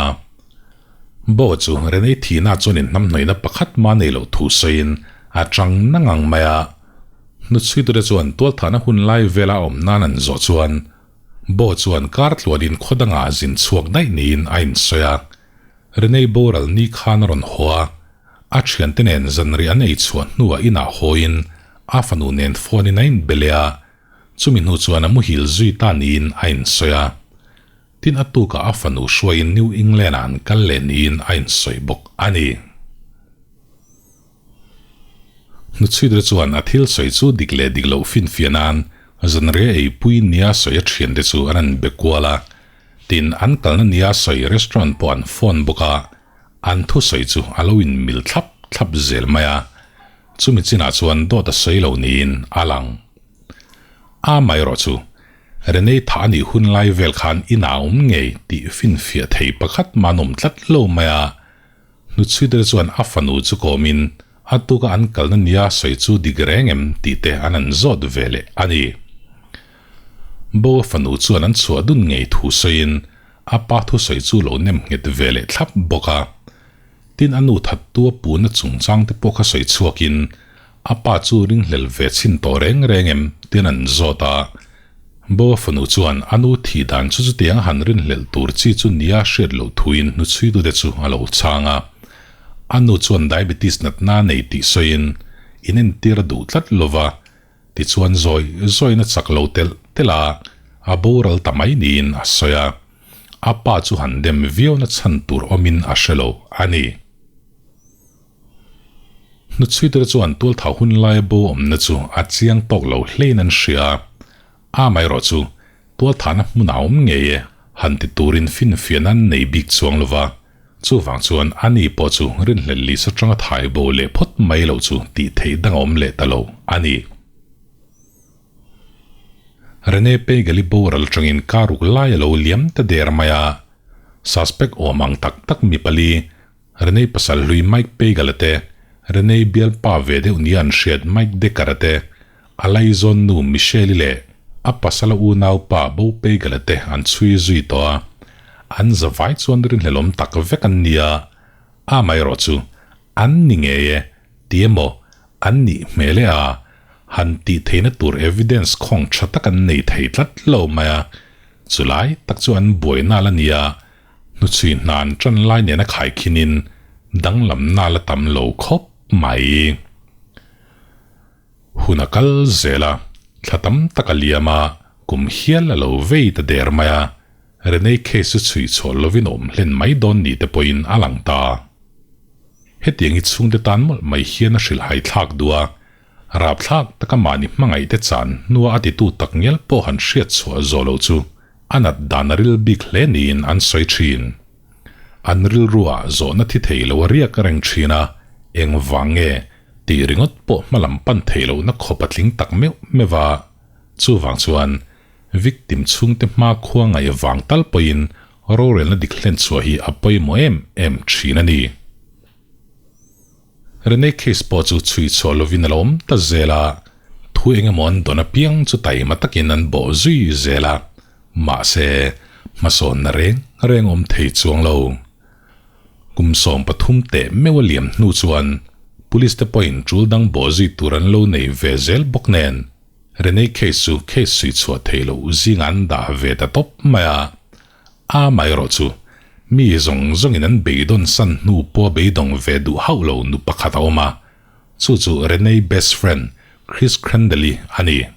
Bo-a chu Renei thihna chuan inhnamhnawihna pakhat mah nei loh thu sawiin a chang na ngang mai a. Hnuchhuitere chuan tualthahna hun lai vela a awm nan an zawh chuan Bo chuan kar tluanin khaw dangah a zin chhuak daih niin a insawi a. Renei boral ni khan a rawn haw a, a thiante nen zanriah an ei chhuah hnuah inah hawiin a fanu nen phone in a inbe leh a, chumi hnu chuan a muhil zui ta niin a insawi a. Tin a tukah a fanu hruaiin New England ah an kal leh niin a insawi bawk a ni. Hnuchhuitre chuan a thil sawi chu dik leh dik loh finfiah nan zanriah eipui nia sawi a thiante chu an an be kual a, tin an kalna nia sawi restaurant pawh an phone bawk a, an thusawi chu a lo in mil thlap thlap zel mai a, chumi chinah chuan dawt a sawi lo niin a lang. Amaherawhchu, Renei thah a nih hun lai vel khan inah a awm ngei tih finfiah thei pakhat mah an awm tlat lo mai a, Hnuchhuitere chuan a fanu chu kawmin a tuka an kalna nia sawi chu dik reng em tih te an han zawt ve leh a ni. Bo a fanu chuan an chhuah dun ngei thu sawiin a pa thusawi chu lo nem nghet ve leh thlap bawk a. Tin a nu thattu a puhna chungchang te pawh kha sawi chhuakin a pa chu ringhlel ve chhin tawh reng reng em tin an zawt a. Bo a fanu chuan a nu thih dan chu chutiang a han rinhlelh tur chi chu nia hriat loh thuin hnuchhuitute chu a lo chhang a. A nu chuan diabetes natna a nei tih sawiin inentir a duh tlat lo va, tichuan zawi zawiin a chak lo telh telh a, a boral ta mai niin a sawi a. A pa chu han dem viauna chhan tur awmin a hre lo a ni. Hnuchhuitere chuan tualtha hun laia bo awmna chu a chiang tawk lo hlein an hria a, amaherawh chu tualthahna hmunah a awm ngei e han ti turin finfiahna an nei bik chuang lo va, chuvang chuan a ni pawh chu rinhlelh lisa atanga thai bo leh phawt mai loh chu tih theih dang a awm leh ta lo a ni. Rene Pegel-i boral atangin kar ruk lai a lo liam ta der mai a, suspect awm ang tak tak mi pali Renei pasal hlui Mike Pagel-a te, Renei bialpa ve deuh nia an hriat Mike Decker-a te, a laizawn nu Michelle-i leh a pasala unaupa Bo Pagel-a te an chhui zui tawh a. An zavai chuan rinhlelawm tak vek an ni a, amaherawh chu an ni ngei e ti emaw an nih hmel e a, han tih theihna tur evidence khawng tha tak an nei thei tlat lo mai a, chulai tak chu an buaina la ni a, Hnuchhui hna an ṭan lai nena khaikhinin danglamna la tam lo khawp mai. Hun a kal zel a, thla tam tak a liam a, kum hial a lo vei ta der mai a, Renei case chu chhui chhuah lovin a awm hlen mai dawn ni te pawhin a lang ta. Hetiang hi chhungte tan mawlh mai hian a hrilhhai thlak duh a, rapthlak taka mahni hmangaihte chan hnua a titu tak ngial pawh han hriat chhuah zawh loh chu A nat dan a ril bik hle niin an sawi thin. An rilruah zawhna thi thei lo a riak reng thin a, eng vang nge tih ringawt pawh hmalam pan theih lohna khawp a tling tak meuh meuh a. Chuvang chuan victim chhungte hma khua ngaih vang tal pawhin rorelna dik hlen chhuah hi a pawimawh em em thin a ni. Renee case pawh chu chhui chhuah lovin a lo awm ta zel a, thu eng emaw an dawn apiang chu taima takin an bawh zui zel a, mahse hmasawnna reng reng awm thei chuang lo. Kum 13 teh meuh a liam hnu chuan police te pawhin tul dang bawh zui tur an lo nei ve zel bawk nen Renee case chu case chhui chhuah theih loh zingah an dah ve ta tawp mai a, Amaherawh chu, mi zawng zawngin an beidawn san hnu pawh beidawng ve duh hauh lo nu pakhat a awm a. Chu chu Renee best friend Chris Crandley a ni.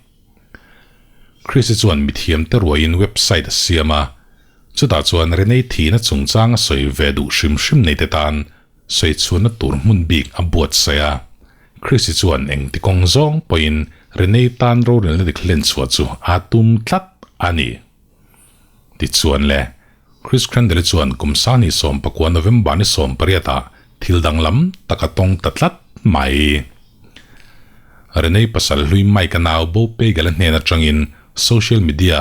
Chris-i chuan mithiamte ruaiin website a siam a, chutah chuan Renee thihna chungchang a sawi ve duh hrim hrim neite tan sawi chhuahna tur hmun bik a buatsaih a. Chris-i chuan engti kawng zawng pawhin Renee tan rorelna dik hlen chhuah chu a tum tlat a ni. Tichuan le, Chris Crandley chuan kum sani 19 November ni 18 ah thil danglam tak a tawng ta tlat mai. Renee pasal hlui Mike-a nau Bo Pagel-a hnen atangin social media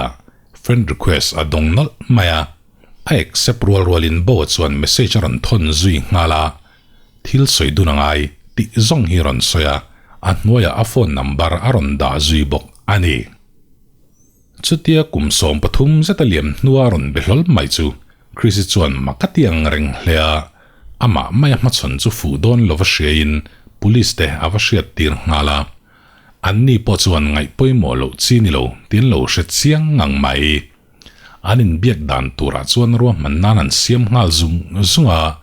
friend request a dawng nawlh mai a. A accept rual rualin Bo-a chuan message a rawn thawn zui nghal a, thil sawi dun a ngai tih zawng hi a rawn sawi a, a hnuaiah a phone number a rawn dah zui bawk a ni. Chutia kum 13 zeta liam hnua rawn be hlawl mai chu Chrissy chuan mak a ti ang reng hle a, amah maia hmachhawn chu fuh dawn lova hriain police te a va hriat tir nghal a. Anni pawh chuan ngaih pawimawh loh chi ni lo tiin lo hre chiang ngang mai. An inbiak dan turah chuan ruahman nan an siam nghal zung zung a,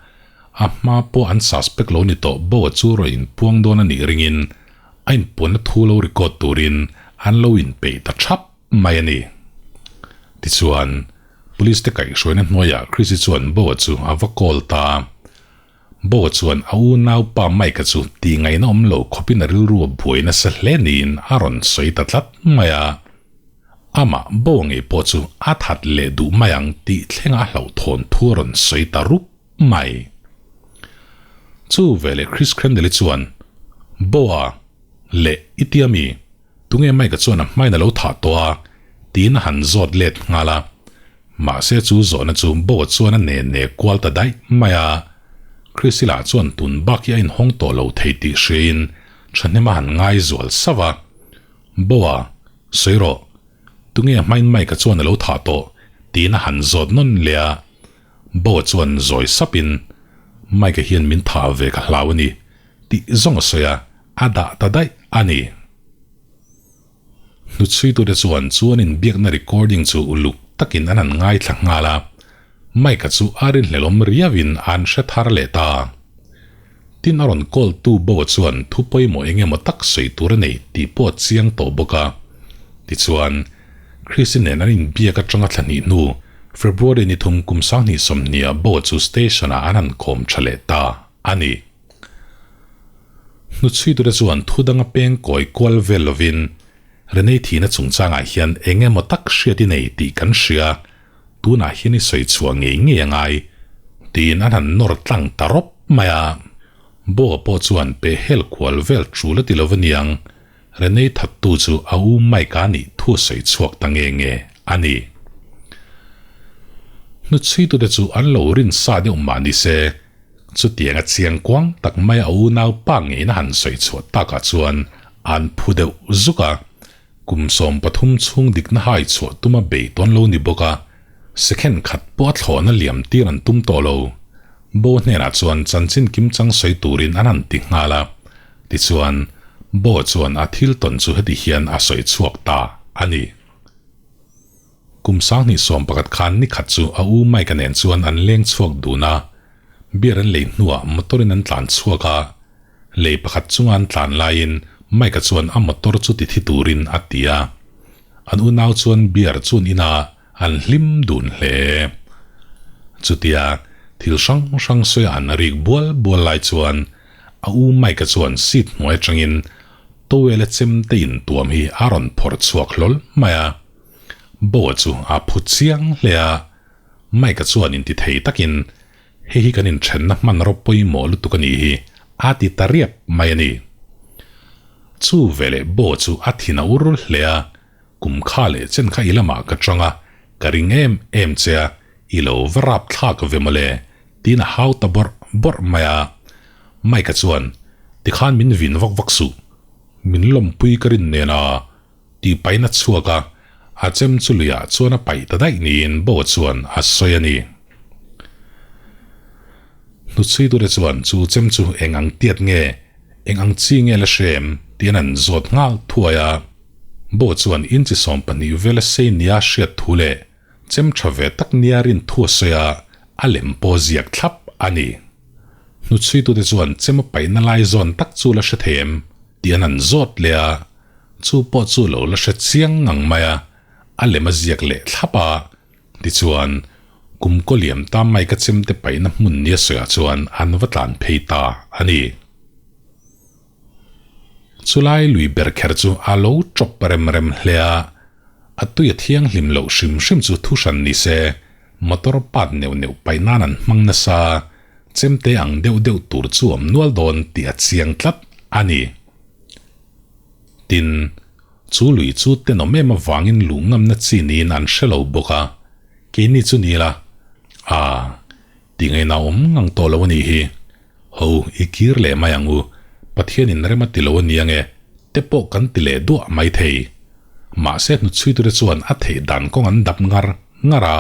a hma pawh an suspect lo ni tawh Boa chu rawn inpuang dawn a nih ringin A inpuanna thu lo record turin an lo inpeih ta thap mai a ni. Tichuan, Police te kaihhruaina hnuaiah Chrissy chuan Boa chu a va call ta. Boa chuan a unaupa Mike-a chu tih ngaihna awm lo khawpin a rilru a buai nasa hle niin a rawn sawi ta tlat mai a. Amah Boa ngei pawh chu a that leh duh mai ang tih thlenga a hlauhthawn thu a rawn sawi ta rup mai. Chu veleh Chris Crandley chuan, Boa, leh i tia mi? Tunge Mike-a chuan a hmain a lo thah tawh a? tiin a han zawt let nghal a. Mahse chu zawhna chu Boa chuan a ne ne kual ta daih mai a. Chris-i lah chuan tun bak hi a inhawng tawh lo thei tih hriain thahnem a han ngai zual sauh a. Boa, sawi rawh. Tunge a hmain Mike-a chuan a lo thah tawh? tiin a han zawt nawn leh a. Boa chuan zawi sapin, Mike-a hian min thah ve ka hlau a ni, tih zawng a sawi a, a dah ta daih a ni. Hnuchhuitute chuan chu an inbiakna recording chu uluk takin an han ngaithla nghal a, Mike-a chu a rinhlelawm riauin an hre thar leh ta. Tin a rawn call tu Boa chuan thu pawimawh eng emaw tak sawi tur a nei tih pawh a chiang tawh bawk a. Tichuan, Chrissy nen an inbiak atanga thla hnih hnu, February ni thum kum 2020 ah Boa chu station ah an han kawm tha leh ta a ni. Hnuchhuitute chuan thu danga peng kawi kual vel lovin, Renee thihna chungchangah hian eng emaw tak hriat i nei tih kan hria, tunah hian i sawi chhuah ngei ngei a ngai, tiin an han nawr tlang ta rawp mai a. Boa pawh chuan pehhel kual vel tul a ti lo aniang, Renee thattu chu a u Mike-a nih thu a sawi chhuak ta nge nge a ni. Hnuchhuitute chu an lo rin sa deuh mah ni se, chutianga chiang kuang tak mai a unau pa ngeina han sawi chhuah takah chuan an phu deuh zuk a. Kum 13 chhung dikna hai chhuah tuma bei tawn lo ni bawk a, second khat pawh a thlawhna liam tir an tum tawh lo. Bo hnenah chuan chanchin kimchang sawi turin an han ti nghal a. Tichuan, Bo chuan a thil tawn chu heti hian a sawi chhuak ta a ni. Kum 2011 khan ni khat chu a u Mike-a nen chuan an leng chhuak dun a. Beer an lei hnuah motor-in an tlan chhuak a. Lei pakhat chunga an tlan laiin Mike-a chuan a motor chu ti thi turin a ti a. An unau chuan beer chu an in a, an hlim dun hle. Chutia thil hrang hrang sawi an rik bual bual lai chuan a u Mike-a chuan seat hnuai atangin towel-a chem te intuam hi a rawn phawrh chhuak hlawl mai a. Boa chu a phu chiang hle a, Mike-a chuan inti thei takin hei hi kan inthenna hmanraw pawimawh lutuk a nih hi a ti ta riap mai a ni. Chu veleh Boa chu a thin a ur hle a, Kum kha leh chen kha i lamah ka chang a, ka ring em em che a, i lo va rap thlak ve mawle, tiin a hau ta bawrh bawrh mai a. Mike-a chuan, Tikhan min vin vak vak suh, min lawmpui ka rin nen a, tih pahin a chhuak a, a chem chu luiah chuan a paih ta daih niin Bo chuan a sawi a ni. Hnuchhuitute chuan chu chem chu eng ang tiat nge, eng ang chi nge la hre em tiin an zawt nghal thuai a. Bo chuan inchi 12 vela sei nia hriat thu leh chem tha ve tak nia rin thu a sawi a, a lem pawh ziak thlap a ni. Hnutchhuitute chuan chem a paihna lai zawn tak chu la hre thei em? tih an han zawt leh a, chu pawh chu lo la hre chiang ngang mai a, a lem a ziak leh thlap a. Tichuan, kum kaw liam ta mai ka chemte paihna hmun nia sawiah chuan an va tlan phei ta a ni. Chulai lui ber kher chu a lo tawp rem rem hle a, a tui a thianghlim loh hrim hrim chu thu hran ni se, motor pat neuh neuh paih nan an hmang nasa, chemte ang deuh deuh tur chu awm nual dawn tih a chiang tlat a ni. Tin, chu lui chu tenawm em avangin luh ngamna chi niin an hre lo bawk a, keini chu ni la, aa, tingaina awm ngang tawh lo a nih hi. Ho, i kir leh mai ang u, Pathianin rem a ti lo a nia nge, te pawh kan ti leh duah mai thei. Mahse hnutchhuitute chuan a theih dan kawng an dap ngar ngar a.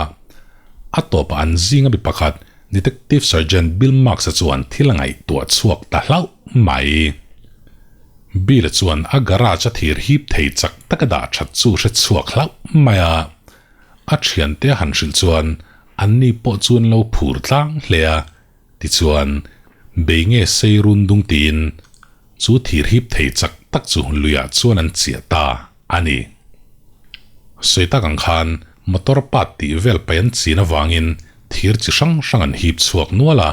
A tawpah an zinga mi pakhat, Detective Sergeant Bill Marks-a chuan thil a ngaihtuah chhuak ta hlauh mai. Bill-a chuan a garage a thir hip thei chak taka dah that chu hre chhuak hlauh mai a. A thiante a han hrilh chuan anni pawh chu an lo phur tlang hle a. Tichuan, bei nge sei run dung tiin chu thir hip thei chak tak chu luiah chuan an chiah ta a ni. Sawi tak ang khan motor part tih vel paih an chin avangin thir chi hrang hrang an hip chhuak nual a,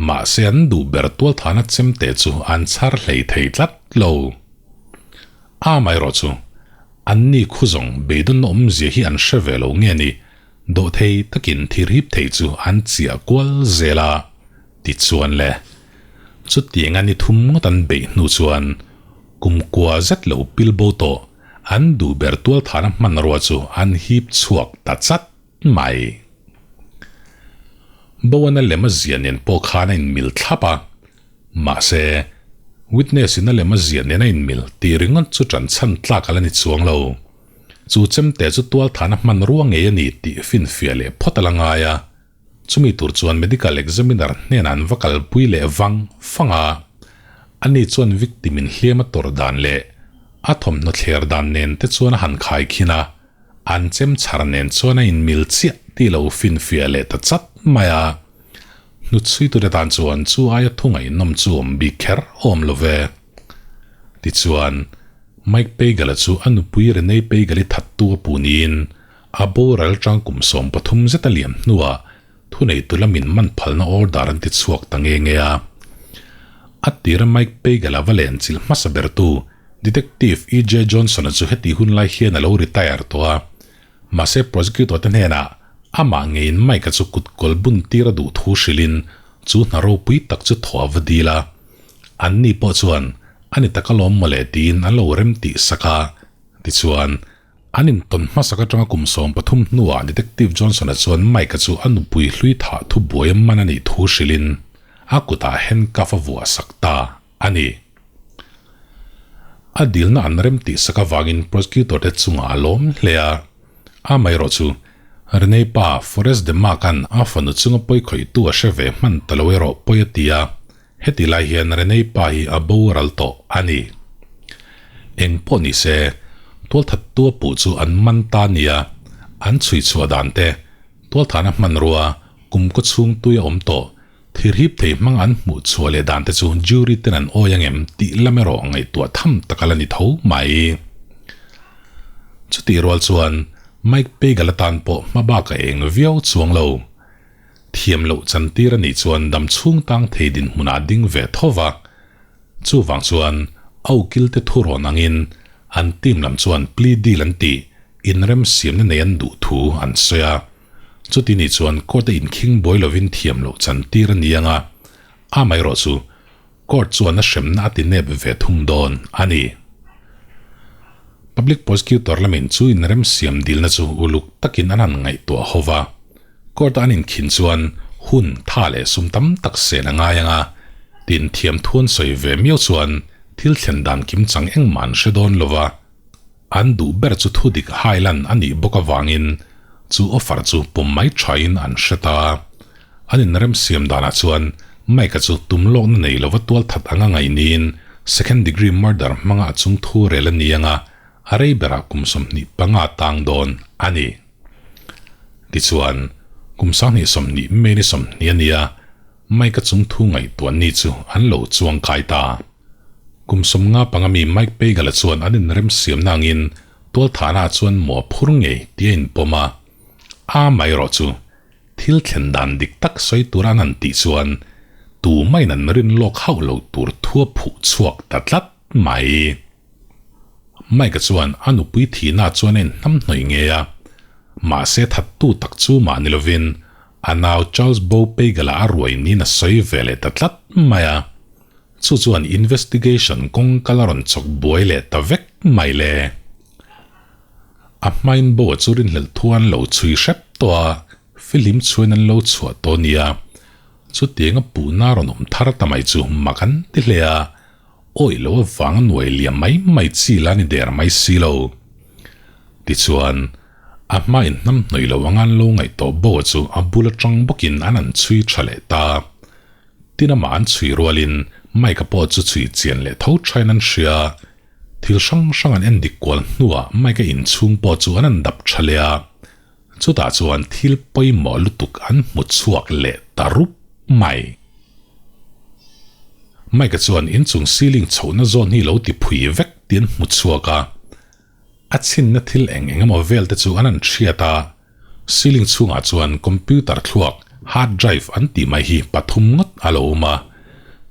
mahse an duh ber tualthana chemte chu an chhar hlei thei tlat lo. Amaherawh chu, anni khu zawng beidawnna awmzia hi an hre ve lo nge ni? Dawhthei takin thirhip thei chu an chiah kual zel a, tichuan le, chutianga ni thum ngawt an beih hnu chuan kum kua zet lo pil bo tawh an duh ber tualthana hmanrua chu an hip chhuak ta chat mai. Bowana lem a zia nen pawh khan a inmil thlap a, mahse, witness in a lem a zia nen a inmil tih ringawt chu ṭanchhan tlak a la ni chuang lo. Chu chemte chu tualthana hmanrua ngei a ni tih finfiah leh phawt a la ngai a, chumi tur chuan medical examiner hnenah an va kalpui leh vang fang a, ani chuan victim in hliam a tawrh dan leh a thawmhnaw thler dan nen te chuan a han khaikhin a, an chem chhar nen chuan a inmil chiah tih lo finfiah leh ta chat mai a. Hnutchhuitute tan chuan chu aia thu ngaihnawm chu awm bik kher awm lo ve. Tichuan, Mike Pagel-a chu a nupui Renee Pagel-i thattu a puh niin a boral tang kum 13 zet a liam hnuah thuneitu lamin man phalna order an ti chhuak ta nge nge a. A tira Mike Pagel-a va lenchilh hmasa bertu Detective EJ Johnson-a chu heti hun lai hian a lo retire tawh a, mahse prosecutor te hnenah amah ngeiin Mike-a chu kutkawl bun tir a duh thu hrilhin chu hna ropui tak chu thaw a va dil a. Anni pawh chuan a ni tak alawm mawle tiin an lo rem tih sak a. Tichuan, an intawn hmasak atanga kum 13 hnuah Detective Johnson-a chuan Mike-a chu a nupui hlui thah thu buai a man a nih thu hrilhin a kutah handcuff a vuah sak ta a ni. A dilna an rem tih sak avangin prosecutor te chungah a lawm hle a. Amaherawh chu, Renee pa Forrest DeMark-a'n a fanu chunga pawi khawihtu a hre ve hman ta lo erawh pawi a ti a. Heti lai hian Renee pa hi a boral tawh a ni. Eng pawh ni se, tualthattu a puh chu an man ta nia, an chhui chhuah dan te, tualthahna hmanrua, kum kaw chhung tui a awm tawh, thirhip thei hmang an hmuh chhuah leh dan te chu jury ten an awi angem tih lam erawh ngaihtuah tham tak a la ni tho mai. Chutih rual chuan Mike Pagel atan pawh hmabak a eng viau chuang lo. Thiam loh chantir a nih chuan dam chhung tang thei dinhmunah ding ve tho va. Chuvang chuan a ukilte thu rawn angin an team lam chuan plea deal an tih inrem siamna nei an duh thu an sawi a. Chuti nih chuan court a inkhing buai lovin thiam loh chantir a ni anga, amaherawh chu court chuan a hremna a ti nep ve thung dawn a ni. Public prosecutor lamin chu inrem siam dilna chu uluk takin an han ngaihtuah ho va. Court-a an inkhin chuan hun tha leh sum tam tak sen a ngai ang a, tin thiam thu an sawi ve miau chuan thil thlen dan kim chang engmah an hre dawn lo va, an duh ber chu thu dik hailan a nih bawk avangin chu offer chu pawm mai thain an hre ta. An inremsiam danah chuan Mike-a chu tum lawkna nei lova tualthat anga ngaih niin second degree murder hmanga a chung thu rel a ni anga a rei berah kum 25 tang dawn a ni. Tichuan, kum 20 20 May ni 20 a ni a. Mike-a chung thu ngaihtuah ni chu an lo chuang kai ta. Kum 55 mi Mike Pagel-a chuan an inremsiamna angin tualthahnaah chuan maw phur ngei tih a inpawm a. A amaherawh chu thil thlen dan dik tak sawi tur an han tih chuan tumahin an rin lawk hauh lo tur thu a phuh chhuak ta tlat mai. Mike-a chuan a nupui thihna chuan a inhnamhnawih ngei a, mahse thattu tak chu mah ni lovin a nau Charles Bo Pagel-a a ruai niin a sawi ve leh ta tlat mai a. Chu chuan investigation kawng kal a rawn chawk buai leh ta vek mai le. A hmain Bo-a chu rinhlelh thu an lo chhui hrep tawh a, Filim chhuain an lo chhuah tawh nia. Chutianga puhna rawn awm thar ta mai chu mak an ti hle a, awih lo avanga nuai liam mai mai chi la ni der mai si lo. Tichuan, a hmain hnam hnawih lo anga an lo ngaih tawh Boa chu a bul atang bawkin an han chhui tha leh ta. Tin amah an chhui rualin Mike-a pawh chu chhui chian leh tho thain an hria. Thil hrang hrang an endik kual hnuah Mike-a inchhung pawh chu an han dap tha leh a. Chutah chuan thil pawimawh lutuk an hmu chhuak leh ta rup mai. Mike-a chuan inchung ceiling chhohna zawn hi lo ti phui vek tih an hmu chhuak a. A chhinna thil eng eng emaw vel te chu an han hriat a, ceiling chhungah chuan computer thluak, hard drive an tih mai hi pathum ngawt a lo awm a.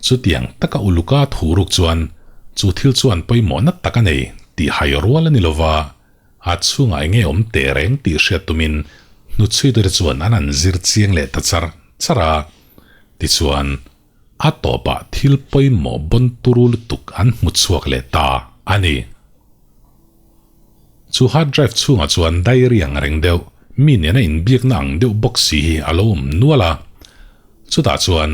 Chutiang taka uluka thu ruk chuan chu thil chuan pawimawhna tak a nei tih hai rual a ni lova. A chhungah enge awm teh reng tih hriat tumin hnuchhuitu te chuan an han zir chiang leh ta char char a. Tichuan, a tawpah thil pawimawh bawn turu lutuk an hmu chhuak leh ta a ni. Chu hard drive chhungah chuan diary ang reng deuh, mi nena inbiakna ang deuh bawk si hi a lo awm nual a. Chutah chuan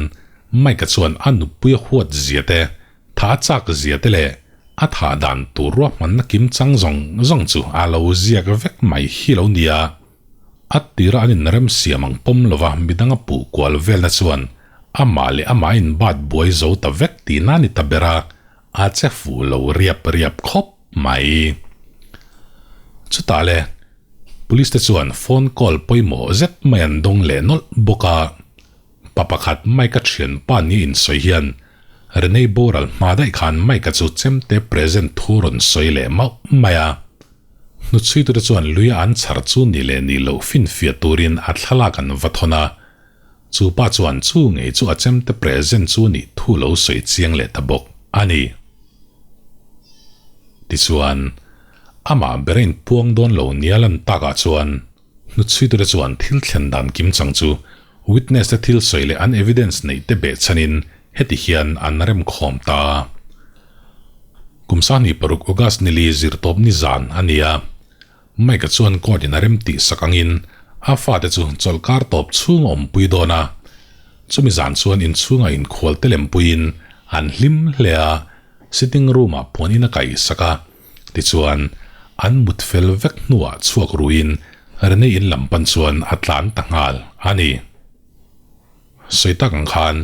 Mike-a chuan a nupui a huat zia te, Tha chak zia te leh a thah dan tur ruahmanna kim chang zawng zawng chu a lo ziak vek mai hi lo nia. A tira an inremsiam ang pawm lova midang a puh kual velna chuan amah leh amah a inbat buai zo ta vek tihna ni ta ber a, a che fuh lo riap riap khawp mai. Chutah le, Police te chuan phone call pawimawh zet mai an dawng leh nawlh bawk a. Pa pakhat Mike-a thianpa ni insawi hian Renee boral hma daih khan Mike-a chu chemte present thu rawn sawi leh mauh mai a. Hnuchhuitute chuan luia an chhar chu ni leh ni loh finfiah turin a thlalak an va thawn a. Chu pa chuan chu ngei chu a chemte present chu nih thu lo sawi chiang leh ta bawk a ni. Tichuan, amah ber a inpuang dawn lo nia lan takah chuan, Hnuchhuitute chuan thil thlen dan kim chang chu witness te thil sawi leh an evidence neih te behchhanin heti hian an remkhawm ta. Kum 26 August nili zirtawp ni zan a ni a, Mike-a chuan court in a rem tih sak angin a fate chu chawlhkar tawp chhung a awmpui dawn a. Chumi zan chuan inchhungah inkhual te lempuiin an hlim hle a, sitting room-ah puan in a kaih sak a. Tichuan, an mut fel vek hnuah chhuak ruiin Renee in lam pan chuan a tlan ta nghal a ni. Sawi tak ang khan,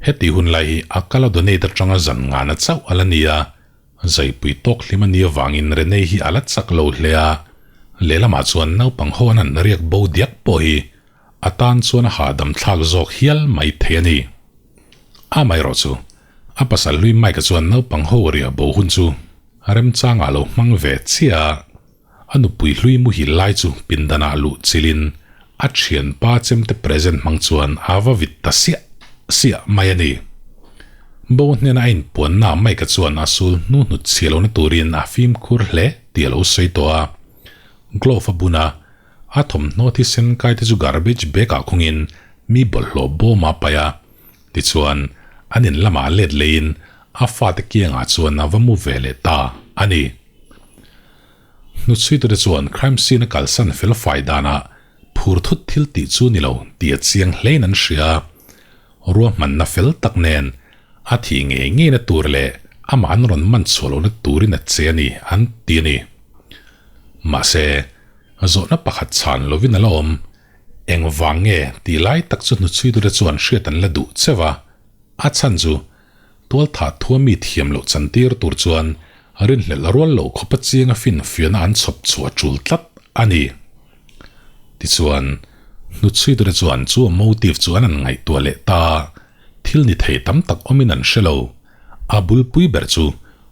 heti hun lai hi a kal a donate atanga zan ngana chauh a la ni a, zaipui tawk hlim a nih avangin Renee hi a la chak lo hle a, lehlamah chuan naupang ho an han riak bo diak pawh hi a tan chuan a hahdam thlak zawk hial mai thei a ni. Amaherawh chu, a pasal hlui Mike-a chuan naupang ho riah bo hun chu remchangah lo hmang ve chiah a, a nupui hlui muhil lai chu pindanah luh chilin a thianpa chemte present hmang chuan a va vit ta siah siah mai a ni. Bo hnena a inpuanna Mike-a chuan a sul hnu hnut chhia lohna turin a fimkhur hle tih a lo sawi tawh a, glove a bun a, A thawmhnaw thisen kai te chu garbage bag ah khungin mi bawlhhlawh bawm a paih a, tichuan an in lamah let leiin a fate kiangah chuan a va mu ve leh ta a ni. Hnuchhuitute chuan crime scene a kalsan fel fai danah phur thut thil tih chu ni lo tih a chiang hlein an hria a, ruahmanna fel tak nen a thih ngei ngeina tur leh amah an rawn man chhuah lohna turin a che a ni an ti a ni. Mahse, Zawhna pakhat chhan lovin a la awm. Engvang nge tih lai tak chu hnuchhuitute chuan hriat an la duh cheu a. A chhan chu, tualthah thua mi thiam loh chantir tur chuan rinhlelh rual loh khawpa chianga finfiahna an chhawp chhuah tul tlat a ni. Tichuan, hnuchhuitute chuan chu a motive chu an han ngaihtuah leh ta. Thil ni thei tam tak awmin an hre lo. A bulpui ber chu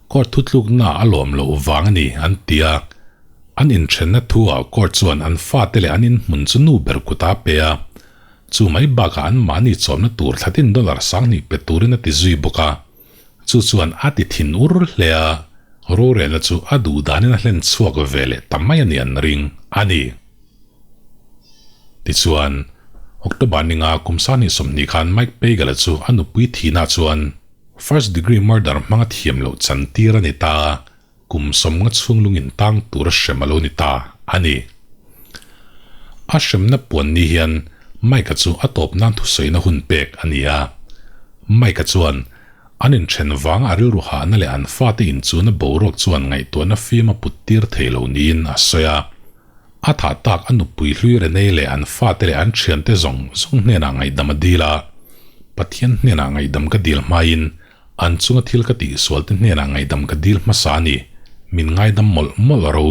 court thutlukna a lawm loh vang a ni an ti a. An inthenna thu-ah court chuan an fate leh an inhmun chu nu ber kut a pe a. Chu mai bakah an mahni chawmna tur thlatin dollar 2000 pe turin a ti zui bawk a. Chu chuan a ti thin ur hle a, rorelna chu a duh danin a hlen chhuak ve leh ta mai a ni an ring a ni. Tichuan, October ninga kum 2020 khan Mike Pagel-a chu a nupui thihna chuan first degree murder hmanga thiam loh chan tir a ni ta a, kum 50 chhung lungin tang tur a hrem a lo ni ta a ni. A hremna puan ni hian Mike-a chu a tawp nan thusawina hun pek a ni a. Mike-a chuan an inthen vang a rilru hahna leh an fate inchuna boruak chuan ngaihtuahna fim a put tir thei lo niin a sawi a. A thah tak a nupui hlui Renee leh an fate leh an thiante zawng zawng hnenah ngaihdam a dil a. Pathian hnenah ngaihdam ka dil hmain An chunga thil ka tihsual te hnenah ngaihdam ka dil hmasa a ni. Min ngaidam mawlh mawlh ro.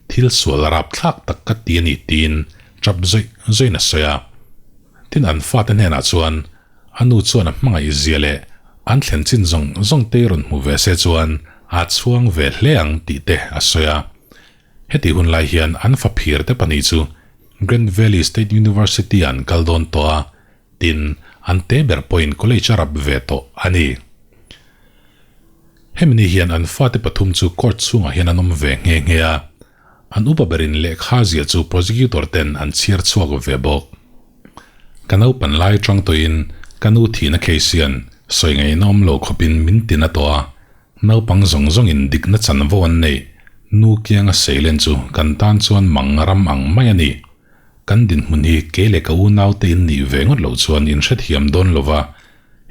Thil sual rapthlak tak ka ti a ni tiin tap zawih zawihin a sawi a. Tin an fate hnenah chuan a nu chuan a hmangaih zia leh an thlen chin zawng zawng te rawn hmu ve se chuan a chhuang ve hle ang tih te a sawi a. Heti hun lai hian an faphir te pahnih chu Grand Valley State University ah an kal dawn tawh a. Tin, an te ber pawhin college a rap ve tawh a ni. Hemi ni hian an fate pathum chu court chhungah hian an awm ve nghe nghe a, an upa berin lehkha zia chu prosecutor ten an chhiar chhuak ve bawk. Ka naupan lai atang tawhin ka nu thihna case hian sawi ngaihna awm lo khawpin min tin a tawh a, naupang zawng zawngin dikna chanvo an neih nu kianga seilen chu kan tan chuan mang ram ang mai a ni. Kan dinhmun hi kei leh ka unaute in nih ve ngawt loh chuan in hrethiam dawn lo va,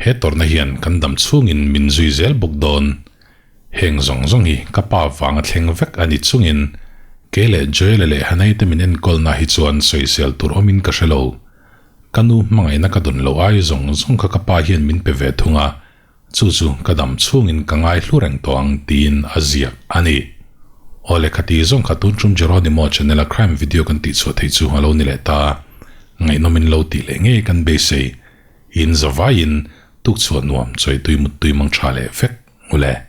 he tawrhna hian kan dam chhungin min zui zel bawk dawn. Heng zawng zawng hi ka pa vanga thleng vek a ni chungin kei leh Joel-a leh Hanai te min enkawlna hi chuan sawisel tur awmin ka hre lo. Ka nu hmangaihna ka dawn loh ai zawng zawng kha ka pa hian min pe ve thung a, Chu chu ka dam chhungin ka ngai hlu reng tawh ang tiin a ziak a ni. Aw le khati zawng kha tun tum Jeronimo channel a crime video kan tih chhuah theih chu a lo ni leh ta. Ngaihnawm in lo tih leh ngei kan beisei. In zavaiin tuk chhuah nuam chawi tui mut tui mang tha leh vek u le.